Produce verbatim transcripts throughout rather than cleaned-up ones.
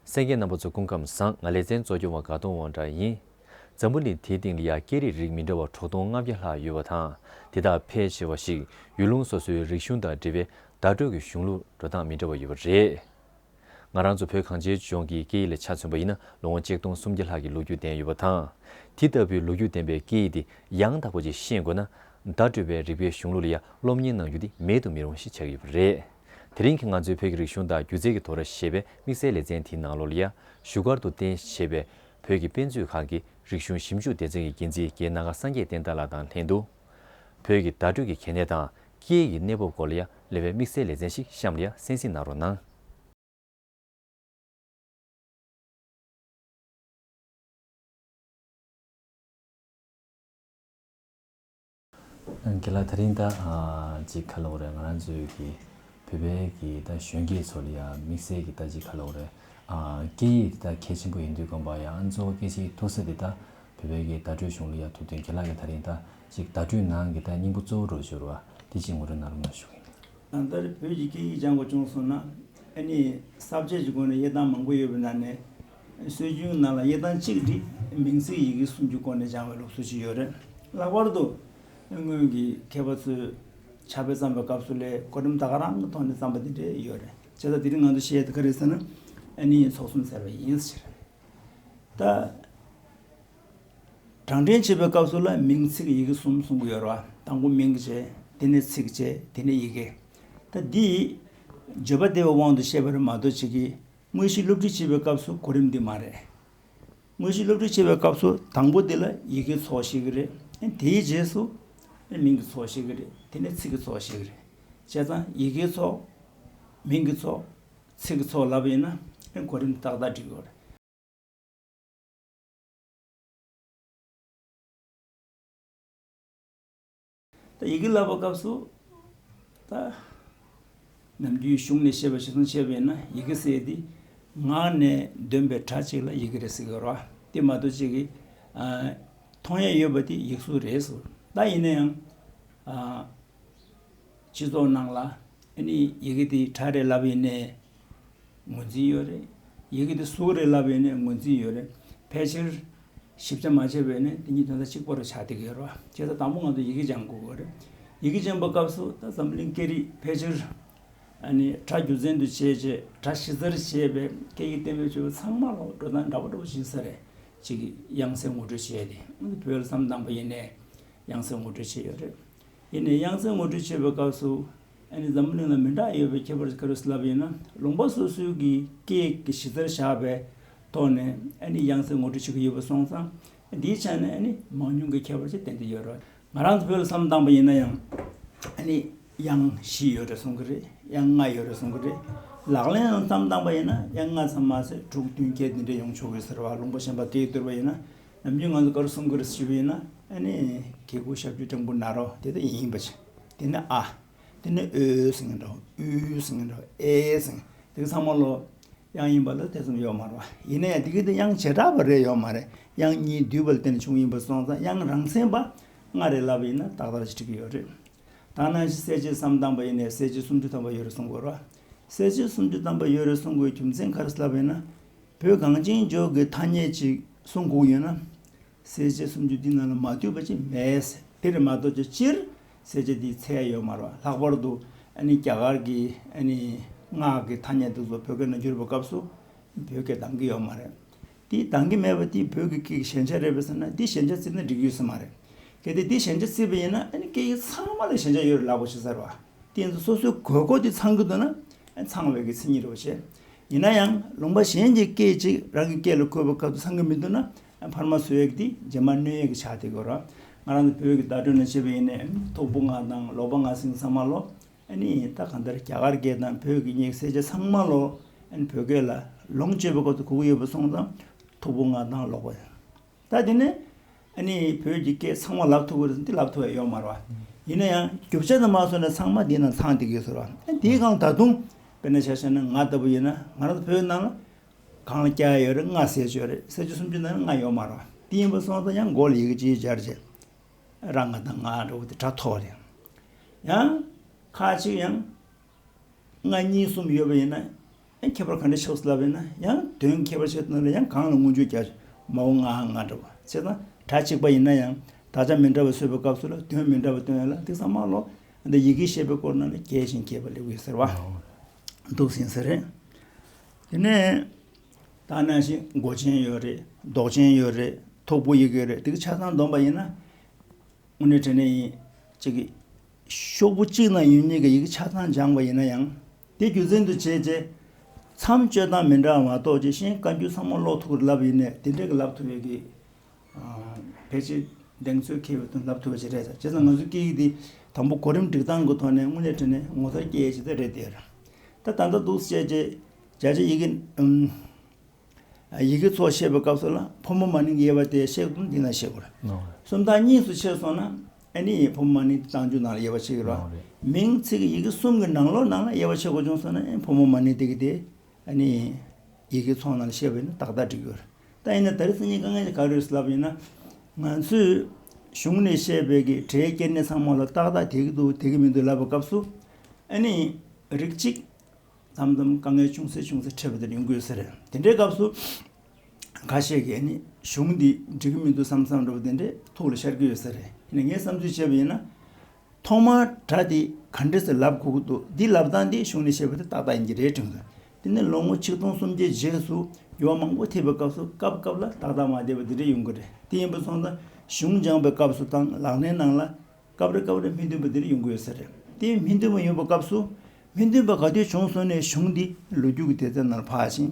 གསན་མཁན་རྣམ་པ་ཚོ་སྐུ་ཁམས་བཟང་། ང་ལེ་ཚན་གཙོ་སྐྱོང་བ་དགའ་གདོང་དབང་གྲགས་ཡིན། འཛམ་བུ་གླིང་དེའི་སྟེང་ལ་ཡ་སྐད་རིགས་རིགས་མི་འདྲ་བ་དྲུག་སྟོང་ལྔ་བརྒྱ་ལྷག་ཡོད་པ་དང་། དེ་དག་ཕལ་ཆེ་བ་ཞིག་ཡུལ་ལུང་སོ་སོའི་རིག་གཞུང་དང་འབྲེལ་བའི་བརྡ་སྤྲོད་ཀྱི་གཞུང་ལུགས་འགྲོ་སྟངས་མི་འདྲ་བ་ཡོད་པ་རེད། ང་རང་ཚོ་བོད་གངས་ཅན་ལྗོངས་ཀྱི་སྐད་ཡིག་ལ་ཆ་མཚོན་པ་ཡིན་ན། ལོ་ངོ་ཆིག་སྟོང་སུམ་བརྒྱ་ལྷག་གི་ལོ་རྒྱུས་ལྡན་ཡོད་པ་དང་། དེ་ལྟ་བུའི་ལོ་རྒྱུས་ལྡན་པའི་སྐད་ཡིག་དེ་ཡང་དག་པ་ཅིག་ཤེས་དགོས་ན། བརྡ་སྤྲོད་པའི་རིག་པའི་གཞུང་ལུགས་ལ་ཡང་སློབ་གཉེར་གནང་རྒྱུ་དེ་མེད་དུ་མི་རུང་ཞེས་བྱ་གི་ཡོད་པ་རེད། དེ་རིང་གི་ང་ཚོའི་བོད་ཀྱི་རིག་གཞུང་དང་སྒྱུ་རྩལ་གྱི་དོ་ར་ཞེས་པའི་དམིགས་བསལ་ལེ་ཚན་དེའི་ནང་ལོགས་ལ་ཡང་བཞུགས་སྒར་དུ་རྟེན་གཞི་བྱས་པའི་བོད་ཀྱི་དཔེ་མཛོད་ཁང་གི་རིག་གཞུང་ཞིབ་འཇུག་སྡེ་ཚན་གྱི་འགན་འཛིན་རྒན་སྣ་ཁ་སངས་རྒྱས་བསྟན་དར་ལགས་དང་ལྷན་དུ། བོད་ཀྱི་བརྡ་སྤྲོད་ཀྱི་གལ་གནད་དང་སྐད་ཡིག་གི་གནས་བབ་སྐོར་ལ་ཡང་སླེབས་པའི་དམིགས་བསལ་ལེ་ཚན་ཞིག་གཤམ་ལ་ཡང་གསན་གཟིགས་གནང་རོགས་གནང་། རྒན་ལགས། དེ་རིང་ད་ཅིག་ག་ལབ་དགོས་རེད། ང་རང་ཚོའི་གི་བོད་པའི་གི་ད་གཞོན་སྐྱེས་ཚོ་ལ་ཡ་དམིགས་བསལ་གི་ད་ཅིག་ག་ལབ་དགོས་རེད། སྐད་ཡིག་དེ་ད་གལ་ཆེན་པོ་ཡིན་དུས་ཙམ་པ་ཡ་གཙོ་བོ་སྐད་ཆའི་ཐུག་ས་དེ་ད་བོད་པའི་གི་བརྡ་སྤྲོད་གཞུང་ལ་ཡ་ཐུག་དོན་རྒན་ལགས་ཀྱིས་དེ་རིང་ད་ཅིག་བརྡ་སྤྲོད་ནང་གི་ད་སྙིང་པོ་གཙོ་བོ་རུ་གྱུར་བ་དེ་ཅིག་ངོ་སྤྲོད་གནང་རོགས་གནང་ཞུ་གི་ཡིན། གང་ལྟར་བོད་ཀྱི་སྐད་ཡིག་སྦྱང་དགོས་བྱུང་སོང་ན། ཨ་ནི་ས་བཅད་ཀྱི་སྒོ་ནས་དབྱེ་སྟངས་མང་པོ་ཡོད་པའི་ནང་ནས། སྲོལ་རྒྱུན་ནང་ལ་དབྱེ་སྟངས་གཅིག་དེ་མིང་ཚིག་ཡི་གེ་གསུམ་གྱི་སྒོ་ནས་སྦྱང་བའི་ལུགས་སྲོལ་ཅིག་ཡོད་རེད། ལྷག་པར་དུ་སྔོན་གྱི་མཁས་པ་ཚོས་ཕྱག་དཔེ་བརྩམས་པའི་སྐབས་སུ་ལས་གོ་རིམ་ད་ག་རང་གི་ཐོག་ནས་བརྩམས་པ་དེ་འདྲ་ཡོད་རེད། བྱས་ཙང་དེ་རིང་ང་ཚོ་བཤད་ཡ་དེ་ག་རེད་ཟེར་ན། ཨ་ནི་ཚོགས་གསུམ་ཟེར་བ་ཡིན་ཟེར། ད། གྲངས་འདྲེན་བྱེད་པའི་སྐབས་སུ་ལ་མིང་ཚིག་ཡི་གེ་གསུམ་གསུང་གི་ཡོད་རེད་བ། དང་པོ་མིང་བྱས། དེ་ནས་ཚིག་བྱས། དེ་ནས་ཡི་གེ། ད་འདི་བརྗོད་པ་བདེ་བའི་དབང་དུ་བཤད་པ་རེད་མ་གཏོགས། ཅིག་གིས་དངོས་གཞི་སློབ་ཁྲིད་བྱེད་པའི་སྐབས་སུ་གོ་རིམ་འདི་མ་རེད། དངོས་གཞི་སློབ་ཁྲིད་བྱེད་པའི་སྐབས་སུ་དང་པོ་འདི་ལ་ཡི་གེའི་ཚོགས་བཤད་ཀྱི་རེད། དེའི་རྗེས་སུ་མིང་གི་ཚོགས་བཤད་ཀྱི་རེད། དེ་ནས་ཚིག་གི་ཚོགས་བཤད་ཀྱི་རེད། བྱས་ཙང་ཡི་གེའི་ཚོགས། མིང་གི་ཚོགས། ཚིག་གི་ཚོགས་ལབ་ཡིན་ན་གོ་རིམ་ཏག་ཏག་འགྲིག་ཡོད་རེད། ད་ཡི་གེ་ལབ་པའི་སྐབས་སུ། ད་ནམ་རྒྱུན་གཞུང་ནས་བཤད་པ་གཞིར་བཟུང་བྱས་པ་ཡིན་ན། ཡི་གེ་ཟེར་དེ་ངག་ནས་འདོན་པའི་སྒྲ་གཅིག་ལ་ཡི་གེ་རེད་ཟེར་གྱི་ཡོད་རེད་བ། དེ་མ་གཏོགས་ཅིག་གིས་ཨ། མཐོང་ཡས་ཡོད་པ་དེ་ཡིག་གཟུགས་རེད་ཟེར། ད་ཡིན་ན་ཡང་ཨ། སྤྱི་ཚོགས་ནང་ལ་ཨ་ནི་ཡི་གེ་དེ་སྒྲ་རེད་ལབ་ཡིན་ནའི་ངོས་འཛིན་ཡོད་རེད། ཡི་གེ་དེ་གཟུགས་རེད་ལབ་ཡིན་ནའི་ངོས་འཛིན་ཡོད་རེད། ཕལ་ཆེར་ཞིབ་ཆ་མ་བྱས་པ་ཡིན་ན་དེ་གཉིས་དོན་དག་གཅིག་པ་རུ་ཆགས་བསྡད་ཀྱི་ཡོད་རེད་བ། བྱས་ཙང་དང་པོ་ང་ཚོ་ཡི་གེ་སྦྱང་དགོས་ཀྱི་རེད། ཡི་གེ་སྦྱང་པའི་སྐབས་སུ་ད་འཛམ་གླིང་སྐད་རིགས་ཕལ་ཆེར་ཨ་ནི་སྒྲ་རྒྱུ་མཚན་དུ་བྱས་བྱས། སྒྲ་གཞི་རྩར་བྱས་པའི་སྐད་ཡིག་གཏན་འབེབས་བྱས་པ་ཚང་མ་ལ་འགྲོ་སྟངས་འདྲ་པོ་འདྲ་པོ་ཞིག་ཡིན་ས་རེད། གཅིག་གིས་དབྱངས་གསལ་ངོ་སྤྲོད་བྱས་ཏེ། བོད་ལ་བསམ་བཏང་པ་ཡིན་ནའི་དབྱངས་གསལ་ངོ་སྤྲོད་བྱས་ཡོད་རེད། ཡིན་ནའི་དབྱངས་གསལ་ངོ་སྤྲོད་བྱེད་པའི་སྐབས་སུ་ཨ་ནི་འཛམ་བུ་གླིང་ལ་མི་འདྲ་ཡོད་པའི་ཁྱད་པར་ག་རེ་ལབ་ཡིན་ན། ལུང་པ་སོ་སོའི་གི་སྐད་ཀྱི་གཞི་རྩར་བཞག་པའི་ཐོག་ནས་ཨ་ནི་དབྱངས་གསལ་ངོ་སྤྲོད་བྱེད་ཀྱི་ཡོད་པ་སོང་ཙང་། འདིའི་ཆ་ནས་ཨ་ནི་མང་ཉུང་གི་ཁྱད་པར་ཅིག་ཏན་ཏན་ཡོད་རེད། ང་རང་ཚོ་བོད་ལ་བསམ་བཏང་པ་ཡིན་ན་ཡང་ཨ་ནི་དབྱངས་བཞི་ཡོད་རེད་གསུང་གི་རེད། དབྱངས་ལྔ་ཡོད་རེད་གསུང་གི་རེད། ལག་ལེན་ལ་བསམ་བཏང་པ་ཡིན་ན་དབྱངས་ལྔ་ཙམ་མ་ཟད་དྲུག་བདུན་བརྒྱད་འདི་འདྲ་ཡོང་ཆོག་གི་ཟེར་བ། ལུང་པ་གཞན་པ་སྐད་བསྡུར་བ་ཡིན་ན། ནམ་རྒྱུན་ང་ཚོ་ག་རེ་གསུང་གི་རེད་ཞུས་པ་ཡིན་ན། ཨ་ནི་གི་གུ་ཞབས་ཀྱུ་སྤྲིན་པོ་ན་རོ་དེ་ད་ཡིན་པ་ཅིག་དེ་ནས་ཨ། དེ་ནས་ཨོ་ཟེར་མཁན་འདྲ་བོ། ཨུ་ཟེར་མཁན་འདྲ་བོ། ཨེ་ཟེར་མཁན། དེ་ག་ཚང་མ་ལོ་དབྱངས་ཡིན་པ་ལ་ཐེ་ཚོམ་ཡོད་མ་རེད་བ། ཡིན་ན་ཡང་དེ་གི་དེ་དབྱངས་བྱེ་བྲག་པ་རེད་ཡོད་མ་རེད། དབྱངས་གཉིས་འདུས་པ་ལ་བརྟེན་ནས་བྱུང་ཡིན་པ་སོང་ཙང་། དབྱངས་རང་མཚན་པ་ལྔ་རེད་ལབ་པ་ཡིན་ན་ཏག་ཏག་ཅིག་འགྲིག་གི་ཡོད་རེད། ད་ནང་བཞིན་གསལ་བྱེད་བསམ་བཏང་པ་ཡིན་ནའི་གསལ་བྱེད་སུམ་ཅུ་ཐམ་པ་ཡོད་རེད་གསུང་དགོས་རེད་བ། གསལ་བྱེད་སུམ་ཅུ་ཐམ་པ་ཡོད་རེད་གསུང་དགོས་རྒྱུ་མཚན་ག་རེ་ལབ་པ་ཡིན་ན། བོད་གངས་ཅན་ལྗོངས་ཀྱི་ཐ་སྙད་ཅིག་གསུང་དགོས་ཡོད་ན། གསལ་བྱེད་སུམ་ཅུ་འདི་ནང་ལ་མ་འདུས་པ་ཅིག་མེད། དེ་རེད་མ་གཏོགས་ཅིག་སྤྱིར་གསལ་བྱེད་འདི་ཚད་ཡོད་མ་རེད་བ། ལྷག་པར་དུ་ཨ་ནི་རྒྱ་གར་གྱི་ཨ་ནི་སྔགས་ཀྱི་ཐ་སྙད་འདི་ཚོ་བོད་སྐད་ནང་བསྒྱུར་བའི་སྐབས་སུ་བོད་སྐད་འདང་གི་ཡོད་མ་རེད། དེ་འདང་གི་མེད་པ་དེ་བོད་ཀྱི་སྐད་ཀྱི་ཞན་ཆ་རེད་པས་ཟེར་ན། འདི་ཞན་ཆ་བརྩིས་ན་འགྲིག་གི་ཡོད་ས་མ་རེད། གལ་ཏེ་འདི་ཞན་ཆ་བརྩིས་པ་ཡིན་ན་ཨ་ནི་སྐད་ཡིག་ཚང་མ་ལ་ཞན་ཆ་ཡོད་རེད་ལབ་དགོས་ཤེས་ས་རེད་བ། དེ་ཡིན་ཙང་སོ་སོའི་དགོས་མཁོ་དེ་ཚང་གི་འདུག་ན་ཨ་ཚང་བའི་གི་མཚན་ཉིད་རེད་བ་བྱས། ཡིན་ན་ཡང་ལུང་པ་གཞན་གྱི་སྐད་ཅིག་རང་གི་སྐད་ལ་གོ་བའི་སྐབས་སུ་ཚང་གི་མི་འདུག་ན། ཕར་མ་བཟོ་ཡག་དེ་རྗེས་མ་གནོན་ཡག་གི་ཆགས་བསྡད་ཀྱི་ཡོད་རེད། ང་རང་ཚོ་བོད་ཀྱི་བརྡ་སྤྲོད་ནང་བྱས་པ་ཡིན་ནའི་ཐོར་བུ་ལྔ་དང་ལོག་པ་ལྔ་ཟེར་མཁན་ཚང་མ་ལོ། ཨ་ནི་ད་གང་ལྟར་རྒྱ་གར་སྐད་དང་བོད་ཀྱི་གཉིས་ཀྱི་གསལ་བྱེད་ཚང་མ་ལོ། ཨ་ནི་བོད་སྐད་ལ་ལོངས་སྤྱོད་པའི་སྐབས་སུ་གོ་གི་ཡོད་པ་སོང་ཙང་ཐོར་བུ་ལྔ་དང་ལོག་པ། ད་དེ་ནས་ཨ་ནི་བོད་ཀྱི་སྐད་ཚང་མ་ལབ་ཐུབ་ཀྱི་རེད་ཟེར་ན་འདི་ལབ་ཐུབ་ཡ་ཡོད་མ་རེད་བ། ཡིན་ན་ཡང་རྒྱུ་ཆ་དང་མ་སོང་ན་ཚང་མ་འདི་ནང་ཚང་བསྡད་ཀྱི་ཡོད་ས་རེད་བ། ཨ་ནི་དེའི་སྒང་ད་དུང་དཔེར་ན་ཆ་བཞག་ན་ང་ལྟ་བུ་ཡིན་ན། ང་རང་ཚོ་བོད་ནང་ལ་གང་ལ་རྒྱ་ཡོད་རེད། ལྔ་ཟེར་ཡོད་རེད། གསལ་བྱེད་སུམ་ཅུ་ནང་ལ་ལྔ་ཡོད་མ་རེད་བ། དེ་ཡིན་པ་སོང་ཙང་ཡང་མགོ་ལ་ཡི་གེ་གཅིག་སྦྱར་བྱས། ར་ང་དང་ང་འདྲ་བོ་དེ་སྒྲ་ཐོགས་རེད། ཡང་ཁ་ཅིག་ཡང་ལྔ་གཉིས་གསུམ་ཡོད་པ་ཡིན་ན། ཨེ་ཁྱད་པར་ག་འདྲ་ཆགས་སོང་ལབ་ཡིན་ན། ཡང་དོན་ཁྱད་པར་ཆགས་སོང་ན་ཡང་གང་ལ་སྔོན་འཇུག་རྒྱག་མའོ་ང་ང་འདྲ་བ། བྱས་ཙང་སྒྲ་གཅིག་པ་ཡིན་ན་ཡང་དག་ཆ་མི་འདྲ་བ་བཟོས་པའི་སྐབས་སུ་ལ་དོན་མི་འདྲ་བ་སྟོན་ཡ་ལ་འདི་ཚང་མ་ལོ། འདི་ཡི་གེ་ཤེས་པའི་སྐོར་ནང་ལ་རྒྱས་ཤིང་རྒྱས་པ་ལེགས་ཡོད་ཟེར་བ་འདུག་ཟིན་ཟེར་རེད། དེ་ནས་ད་ནང་བཞིན་མགོ་ཅན་ཡོད་རེད། འདོགས་ཅན་ཡོད་རེད། ཐོག་པོ་ཡི་གེ་རེད། དེ་གི་ཆ་ཚང་བསྡོམས་པ་ཡིན་ན། དངོས་གནས་དྲང་གནས་ཡིན། གཅིག་གི་ཤོག་བུ་གཅིག་ནང་ཡོད་མཁན་གྱི་ཡི་གེ་ཆ་ཚང་སྦྱངས་པ་ཡིན་ན་ཡང་། དེ་རྒྱུ་མཚན་དུ་བྱས་རྗེས། མཚམས་གཅོད་སྟངས་མི་འདྲ་བ་མ་གཏོགས་ཅིག་གཞན་བཀའ་འགྱུར་ཚང་མ་ཀློག་ཐུབ་ཀྱི་ལབ་ཡིན་ནས་དེ་འདྲས་ཀྱི་ལབ་ཐུབ་ཡས་ཀྱི། ཨ། ཕལ་ཆེར་གདེང་ཚོད་འཁེལ་བའི་དོན་ལབ་ཐུབ་པ་ཅིག་རེད་ཟེར། བྱས་ཙང་ང་ཚོའི་སྐད་ཡིག་འདི་དང་པོ་གོ་རིམ་སྒྲིག་སྟངས་ཀྱི་ཐོག་ནས་དངོས་གནས་དྲང་གནས་ངོ་མཚར་སྐྱེ་ཡས་ཅིག་ད་རེད་དེ། ད་ད་ལྟ་འདུག་བྱས་རྗེས་བརྒྱ་ཆ་ཡི་གེ། ཨུམ། ཡི་གེ་ཚོགས་བཤད་པའི་སྐབས་སུ་ལ་ཕོ་མོ་མ་ནིང་གི་དབྱེ་བ་དེ་བཤད་དགོས་འདི་ན་བཤད་དགོས་རེད། ནོ། སུམ་རྟགས་གཉིས་སུ་ཕྱེ་སོང་ན་ཨ་ནི་ཕོ་མོ་མ་ནིང་དེ་རྟགས་འཇུག་ནང་ལ་དབྱེ་བ་ཕྱེ་གི་རེད། ནོ་རེད། མིང་ཚིག་གི་ཡི་གེ་གསུམ་གྱི་ནང་ལོགས་ནང་ལ་དབྱེ་བ་ཕྱེ་དགོས་བྱུང་སོང་ན་ཨ་ནི་ཕོ་མོ་མ་ནིང་དེ་གི་དེ་ཨ་ནི་ཡི་གེ་ཚོགས་ནང་ལ་བཤད་པ་ཡིན་ན་ཏག་ཏག་འགྲིག་གི་ཡོད་རེད། ད་ཡིན་ན་ད་རེས་སང་ཉིན་དཀའ་ངལ་ཅིག་ག་རེ་ཡོད་ཟེར་ལབ་ཡིན་ན། ང་ཚོས་གཞུང་ནས་བཤད་པའི་གི་སྒྲའི་སྐྱེ་གནས་ཚང་མ་ལ་ཏག་ཏག་དེ་གི་འདུག་དེ་གི་མི་འདུག་ལབ་པའི་སྐབས་སུ་ཨ་ནི་རིགས་གཅིག་མཚམས་མཚམས་དཀའ་ངལ་ཅུང་ཟད་ཅུང་ཟད་འཕྲད་པ་དེ་ཡོང་གི་ཡོད་ས་རེད། དེ་འདྲའི་སྐབས་སུ་ཁ་ཤས་ཀྱིས་ཨ་ནི་གཞུང་འདི་འགྲིག་གི་མི་འདུག་བསམ་བསམ་འདྲ་བོ་དེ་འདྲའི་ཐུགས་ལ་ཤར་གྱི་ཡོད་ས་རེད། ཡིན་ནའི་ངས་བསམ་ཚུལ་བྱས་པ་ཡིན་ན། ཐོག་མར་སྒྲ་འདི་ག་འདྲས་སེ་ལབ་དགོས་ཀྱི་འདུག་འདི་ལབ་སྟངས་འདི་གཞུང་ནས་བཤད་པ་དེ་ཏག་ཏག་ཡིན་གྱི་རེད་དྲན་སོང་། དེ་ནས་ལོ་ངོ་ཆིག་སྟོང་སུམ་བརྒྱའི་རྗེས་སུ་འགྱུར་བ་མང་པོ་ཐེབས་པའི་སྐབས་སུ་སྐབས་སྐབས་ལ་ཏག་ཏག་མ་བསྡད་པ་འདི་འདྲ་ཡོང་གི་རེད། དེ་ཡིན་པ་སོང་ཙང་གཞུང་སྦྱངས་པའི་སྐབས་སུ་དང་ལག་ལེན་ནང་ལ། སྐབས་རེ་སྐབས་རེ་མི་མཐུན་པ་འདི་རེ་ཡོང་གི་ཡོད་ས་རེད། དེ་མི་མཐུན་པ་ཡོང་བའི་སྐབས་སུ། མི་མཐུན་པ་ག་དུས་བྱུང་སོང་ནས་གཞུང་འདི་ལོ་རྒྱུས་ཀྱི་དུས་ཚོད་ནང་ཕར་ཕྱིན།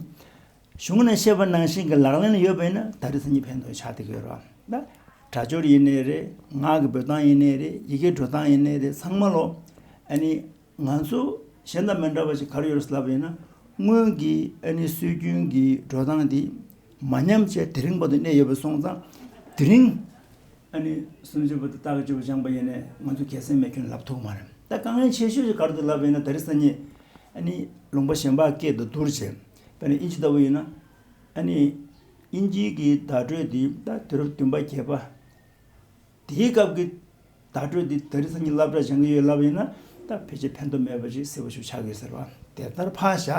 གཞུང་ནས་བཤད་པ་ནང་བཞིན་གྱི་ལག་ལེན་ལ་ཡོད་པ་ཡིན་ན་ད་རེས་སང་ཉིན་ཕན་ཐོགས་ཆགས་བསྡད་ཀྱི་ཡོད་རེད་བ། ད་སྒྲ་སྦྱོར་ཡིན་ནའི་རེད། ངག་གི་འབོད་སྟངས་ཡིན་ནའི་རེད། ཡི་གེ་འགྲོ་སྟངས་ཡིན་ནའི་རེད། ཚང་མ་ལོ། ཨ་ནི། ང་ཚོ་གཞན་དང་མི་འདྲ་བ་ཞིག་ག་རེ་ཡོད་རེད་ལབ་པ་ཡིན་ན། སྔོན་གྱི་ཨ་ནི་སྲོལ་རྒྱུན་གྱི་འགྲོ་སྟངས་འདི་མ་ཉམས་བྱས་དེ་རིང་བར་དུ་གནས་ཡོད་པ་སོང་ཙང་། དེ་རིང་ཨ་ནི་སུམ་ཅུ་པ་དང་རྟགས་ཀྱི་བཅུ་པ་སྦྱངས་པ་ཡིན་ནའི་ང་ཚོ་གལ་སྲིད་མེད་ཁྱོན་ལབ་ཐུབ་མ་རེད། ད་དཀའ་ངལ་ཆེ་ཤོས་ཅིག་ག་རེ་འདུག་ལབ་པ་ཡིན་ན། ད་རེས་སང་ཉིན་ཨ་ནི་ལུང་པ་གཞན་པ་སྐད་དུ་བསྡུར་བྱས། དཔེར་ན་དབྱིན་ཇི་ལྟ་བུ་ཡིན་ན། ཨ་ནི་དབྱིན་ཇིའི་གི་བརྡ་སྤྲོད་འདི་ད་དུས་རབས་བདུན་པ་བརྒྱད་པ། དེའི་སྐབས་ཀྱི་བརྡ་སྤྲོད་འདི་ད་རེས་སང་ཉིན་སློབ་གྲྭ་སྦྱང་གི་ཡོད་ལབ་ཡིན་ན། ད་ཕལ་ཆེར་ཕན་ཐོགས་མེད་པ་ཞིག་གསལ་པོ་ཞིག་ཆགས་ཀྱི་ཡོད་ཟེར་བ། དེ་ལྟར་ཕར་བཞག་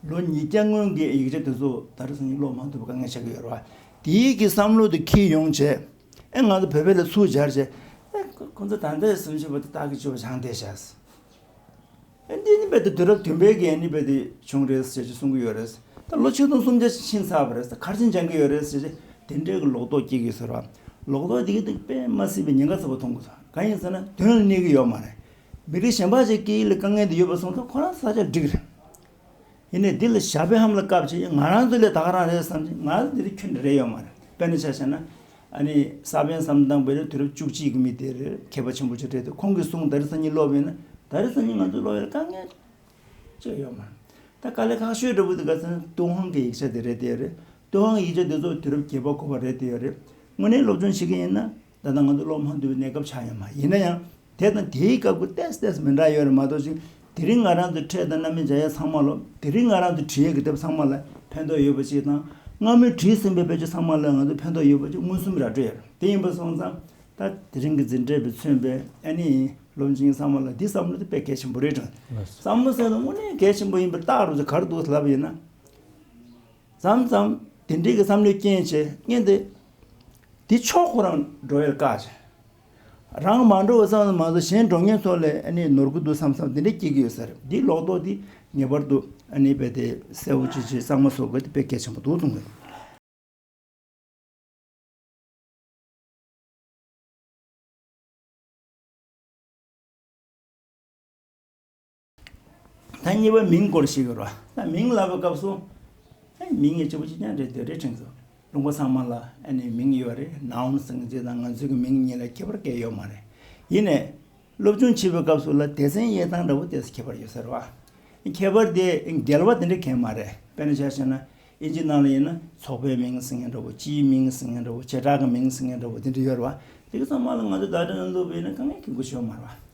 ལོ་ཉིས་བརྒྱ་སྔོན་གྱི་ཡིག་ཆ་དེ་ཚོ་ད་རེས་སང་ཉིན་ཀློག་མ་ཐུབ་པ་དཀའ་ངལ་ཆགས་ཀྱི་ཡོད་རེད་བ། དེའི་གི་བསམ་བློ་དེ་འཁྱེར་ཡོང་བྱས། ཨེ་ང་ཚོ་བོད་པའི་ལ་ཚུར་སྦྱར་བྱས། ཨེ་ཁོ་ཁོ་ཚོ་ད་ལྟའི་སུམ་ཅུ་པ་དེ་རྟགས་ཀྱི་བཅུ་པ་སྦྱངས་བསྡད་བཞག་ཨ་འདི་ནི་རྦད་དེ་དུས་རབས་བདུན་པའི་གི་ཨ་ནི་རྦད་དེ་བྱུང་རེད་ཟེར་གྱི་གསུང་གི་ཡོད་རེད། ད་ལོ་ཆིག་སྟོང་སུམ་བརྒྱ་ཕྱིན་ཚར་བ་རེད། ད་ག་རེ་བྱས་ནས་སྦྱང་གི་ཡོད་རེད་ཟེར་གྱི་དེ་འདྲའི་གི་ལོག་རྟོག་སྐྱེ་གི་ཟེར་བ། ལོག་རྟོག་དེ་གི་དེ་དཔེ་མ་སྲིད་པའི་ཉེན་ཁ་ཚ་པོ་མཐོང་གི་འདུག་གང་ཡིན་ཟེར་ན་དོན་ལ་གནས་ཀྱི་ཡོད་མ་རེད། མི་རིགས་གཞན་པ་ཞིག་སྐད་ཡིག་ལ་དཀའ་ངལ་དེ་ཡོད་པ་སོང་ཙང་ཁོ་རང་ས་ཆ་འགྲིག་རེད། ཡིན་ནའི་འདི་ལ་ཞྭ་དཔེ་ཧམ་ལ་བཀབ་བྱས་ང་རང་ཚོ་ལས་ད་ག་རང་རེད་བསམ་གྱི། ང་ཚོ་འདི་རིགས་ཁྱོན་ནས་རེད་ཡོད་མ་རེད། དཔེར་ན་ཆ་བཞག་ན། ཨ་ནི་ས་པཎ་བསམ་གཏན་པ་རེད། དུས་རབས་བཅུ་གཅིག་གི་མི་དེ་རེད། མཁས་པ་ཆེན་པོ་ཅིག་རེད་དེ། ཁོང་གི་གསུང་ད་རེས་སང་ཉིན་ཀློག་པ་ཡིན་ན། ད་རེས་སང་ཉིན་ང་ཚོ་ཀློག་ཡ་ལ་དཀའ་ངལ་ཅིག་ཡོད་མ་རེད། ད་དཀའ་ལས་ཁག་ཤོས་འདྲ་པོ་དེ་ག་ཚོད་ན་ཏུན་ཧོང་གི་ཡིག་ཆ་དེ་རེད་དེ་རེད། ཏུན་ཧོང་གི་ཡིག་ཆ་དེ་ཚོ་དུས་རབས་བརྒྱད་པ་གོ་བ་རེད་དེ་ཡོད་རེད། དངོས་གནས་སློབ་སྦྱོང་བྱེད་ཀྱི་ཡིན་ན། ད་ལྟ་ང་ཚོ་ཀློག་མ་ཐུབ་པའི་གནས་སྐབས་ཆགས་ཡོད་མ་རེད། ཡིན་ན་ཡང་། དེ་དང་དེའི་སྐབས་ཀྱི་ཏོག་ཙམ་ཏོག་ཙམ་མི་འདྲ་ཡོད་རེད་མ་གཏོགས་ཅིག་དེ་རིང་ང་རང་ཚོ་ཕྲད་དང་རྣམ་སྨིན་སྦྱང་ཡ་ཚང་མ་ལོ། དེ་རིང་ང་རང་ཚོ་བྲིས་ཡས་ཀྱི་དེབ་ཚང་མ་ལ་ཕན་ཐོགས་ཡོད་པ་ཅིག་དང་། སྔ་མོའི་བྲིས་ཟིན་པའི་དཔེ་ཆ་ཚང་མ་ལ་ང་ཚོ་ཕན་ཐོགས་ཡོད་པ་ཅིག་མངོན་སུམ་ར་སྤྲོད་ཡོད་རེད། དེ་ཡིན་པ་སོང་ཙང་། ད་དེ་རིང་གི་འཛིན་གྲྭ་པས་མཚོན་པའི་ཨ་ནི་སློབ་སྦྱོང་ཚང་མ་ལ་འདི་བསམ་བློ་དེ་དཔེ་གལ་ཆེན་པོ་རེད་དྲན། ལགས་སོ། བསམ་བློ་ཟེར་ན་དངོས་གནས་གལ་ཆེན་པོ་ཡིན་པ་རྟགས་རུ་ག་རེ་འདུག་ལབ་ཡིན་ན། མཚམས་མཚམས་དེ་འདྲའི་གི་བསམ་བློའི་རྐྱེན་བྱས་ངས་འདི། འདི་ཕྱོགས་ཁོ་རང་འགྲོ་ཡས་དཀའ་བྱས། རང་མ་འགྲོ་བ་ཙམ་མ་གཏོགས་གཞན་འགྲོ་མཁན་ཚོ་ལ་ཨ་ནི་ནོར་གི་འདུག་བསམ་བསམ་དེ་འདྲ་སྐྱེ་གི་ཡོད་ས་རེད། འདི་ལོག་རྟོག་འདི་ངེས་པར་དུ་ཨ་ནི་རྦད་དེ་གསལ་པོ་ཅིག་ཅིག་གཙང་མ་བཟོ་དགོས་དེ་དཔེ་གལ་ཆེན་པོ་འདུག་གསུང་གི། ད་གཉིས་པ་མིང་སྐོར་ཞིག་ཡོད་རེད་བ། ད་མིང་ལབ་པའི་སྐབས་སུ། ཨ་མིང་ཡང་གཅིག་པ་གཅིག་རྐྱང་རེད་དེ་རེད་དྲན་སོང་། ལུང་པ་ཚང་མ་ལ་ཨ་ནི་མིང་ཡོད་རེད། ནའུན་ཟེར་མཁན་ཅིག་དང་ང་ཚོའི་གི་མིང་གཉིས་ལ་ཁྱད་པར་གང་ཡང་ཡོད་མ་རེད། ཡིན་ནའི། སློབ་སྦྱོང་བྱེད་པའི་སྐབས་སུ་ལ་སྡེ་ཚན་དབྱེ་སྟངས་འདྲ་བོ་དེ་ཁྱད་པར་ཡོད་ས་རེད་བ། ཁྱད་པར་དེ་འགལ་བ་དེ་འདྲ་གང་ཡང་མ་རེད། དཔེར་ན་ཆ་བཞག་ན། དབྱིན་ཇི་ནང་ལ་ཡིན་ན་ཚོགས་པའི་མིང་ཟེར་མཁན་འདྲ་བོ། སྤྱིའི་མིང་ཟེར་མཁན་འདྲ་བོ། བྱེ་བྲག་གི་མིང་ཟེར་མཁན་འདྲ་བོ་དེ་འདྲ་ཡོད་རེད་བ། དེ་གི་ཚང་མ་ལ་ང་ཚོ་བརྡ་སྤྲོད་ནང་བླུགས་པ་ཡིན་ན་དཀའ་ངལ་གང་གི་ཡོད་མ་རེད་བ།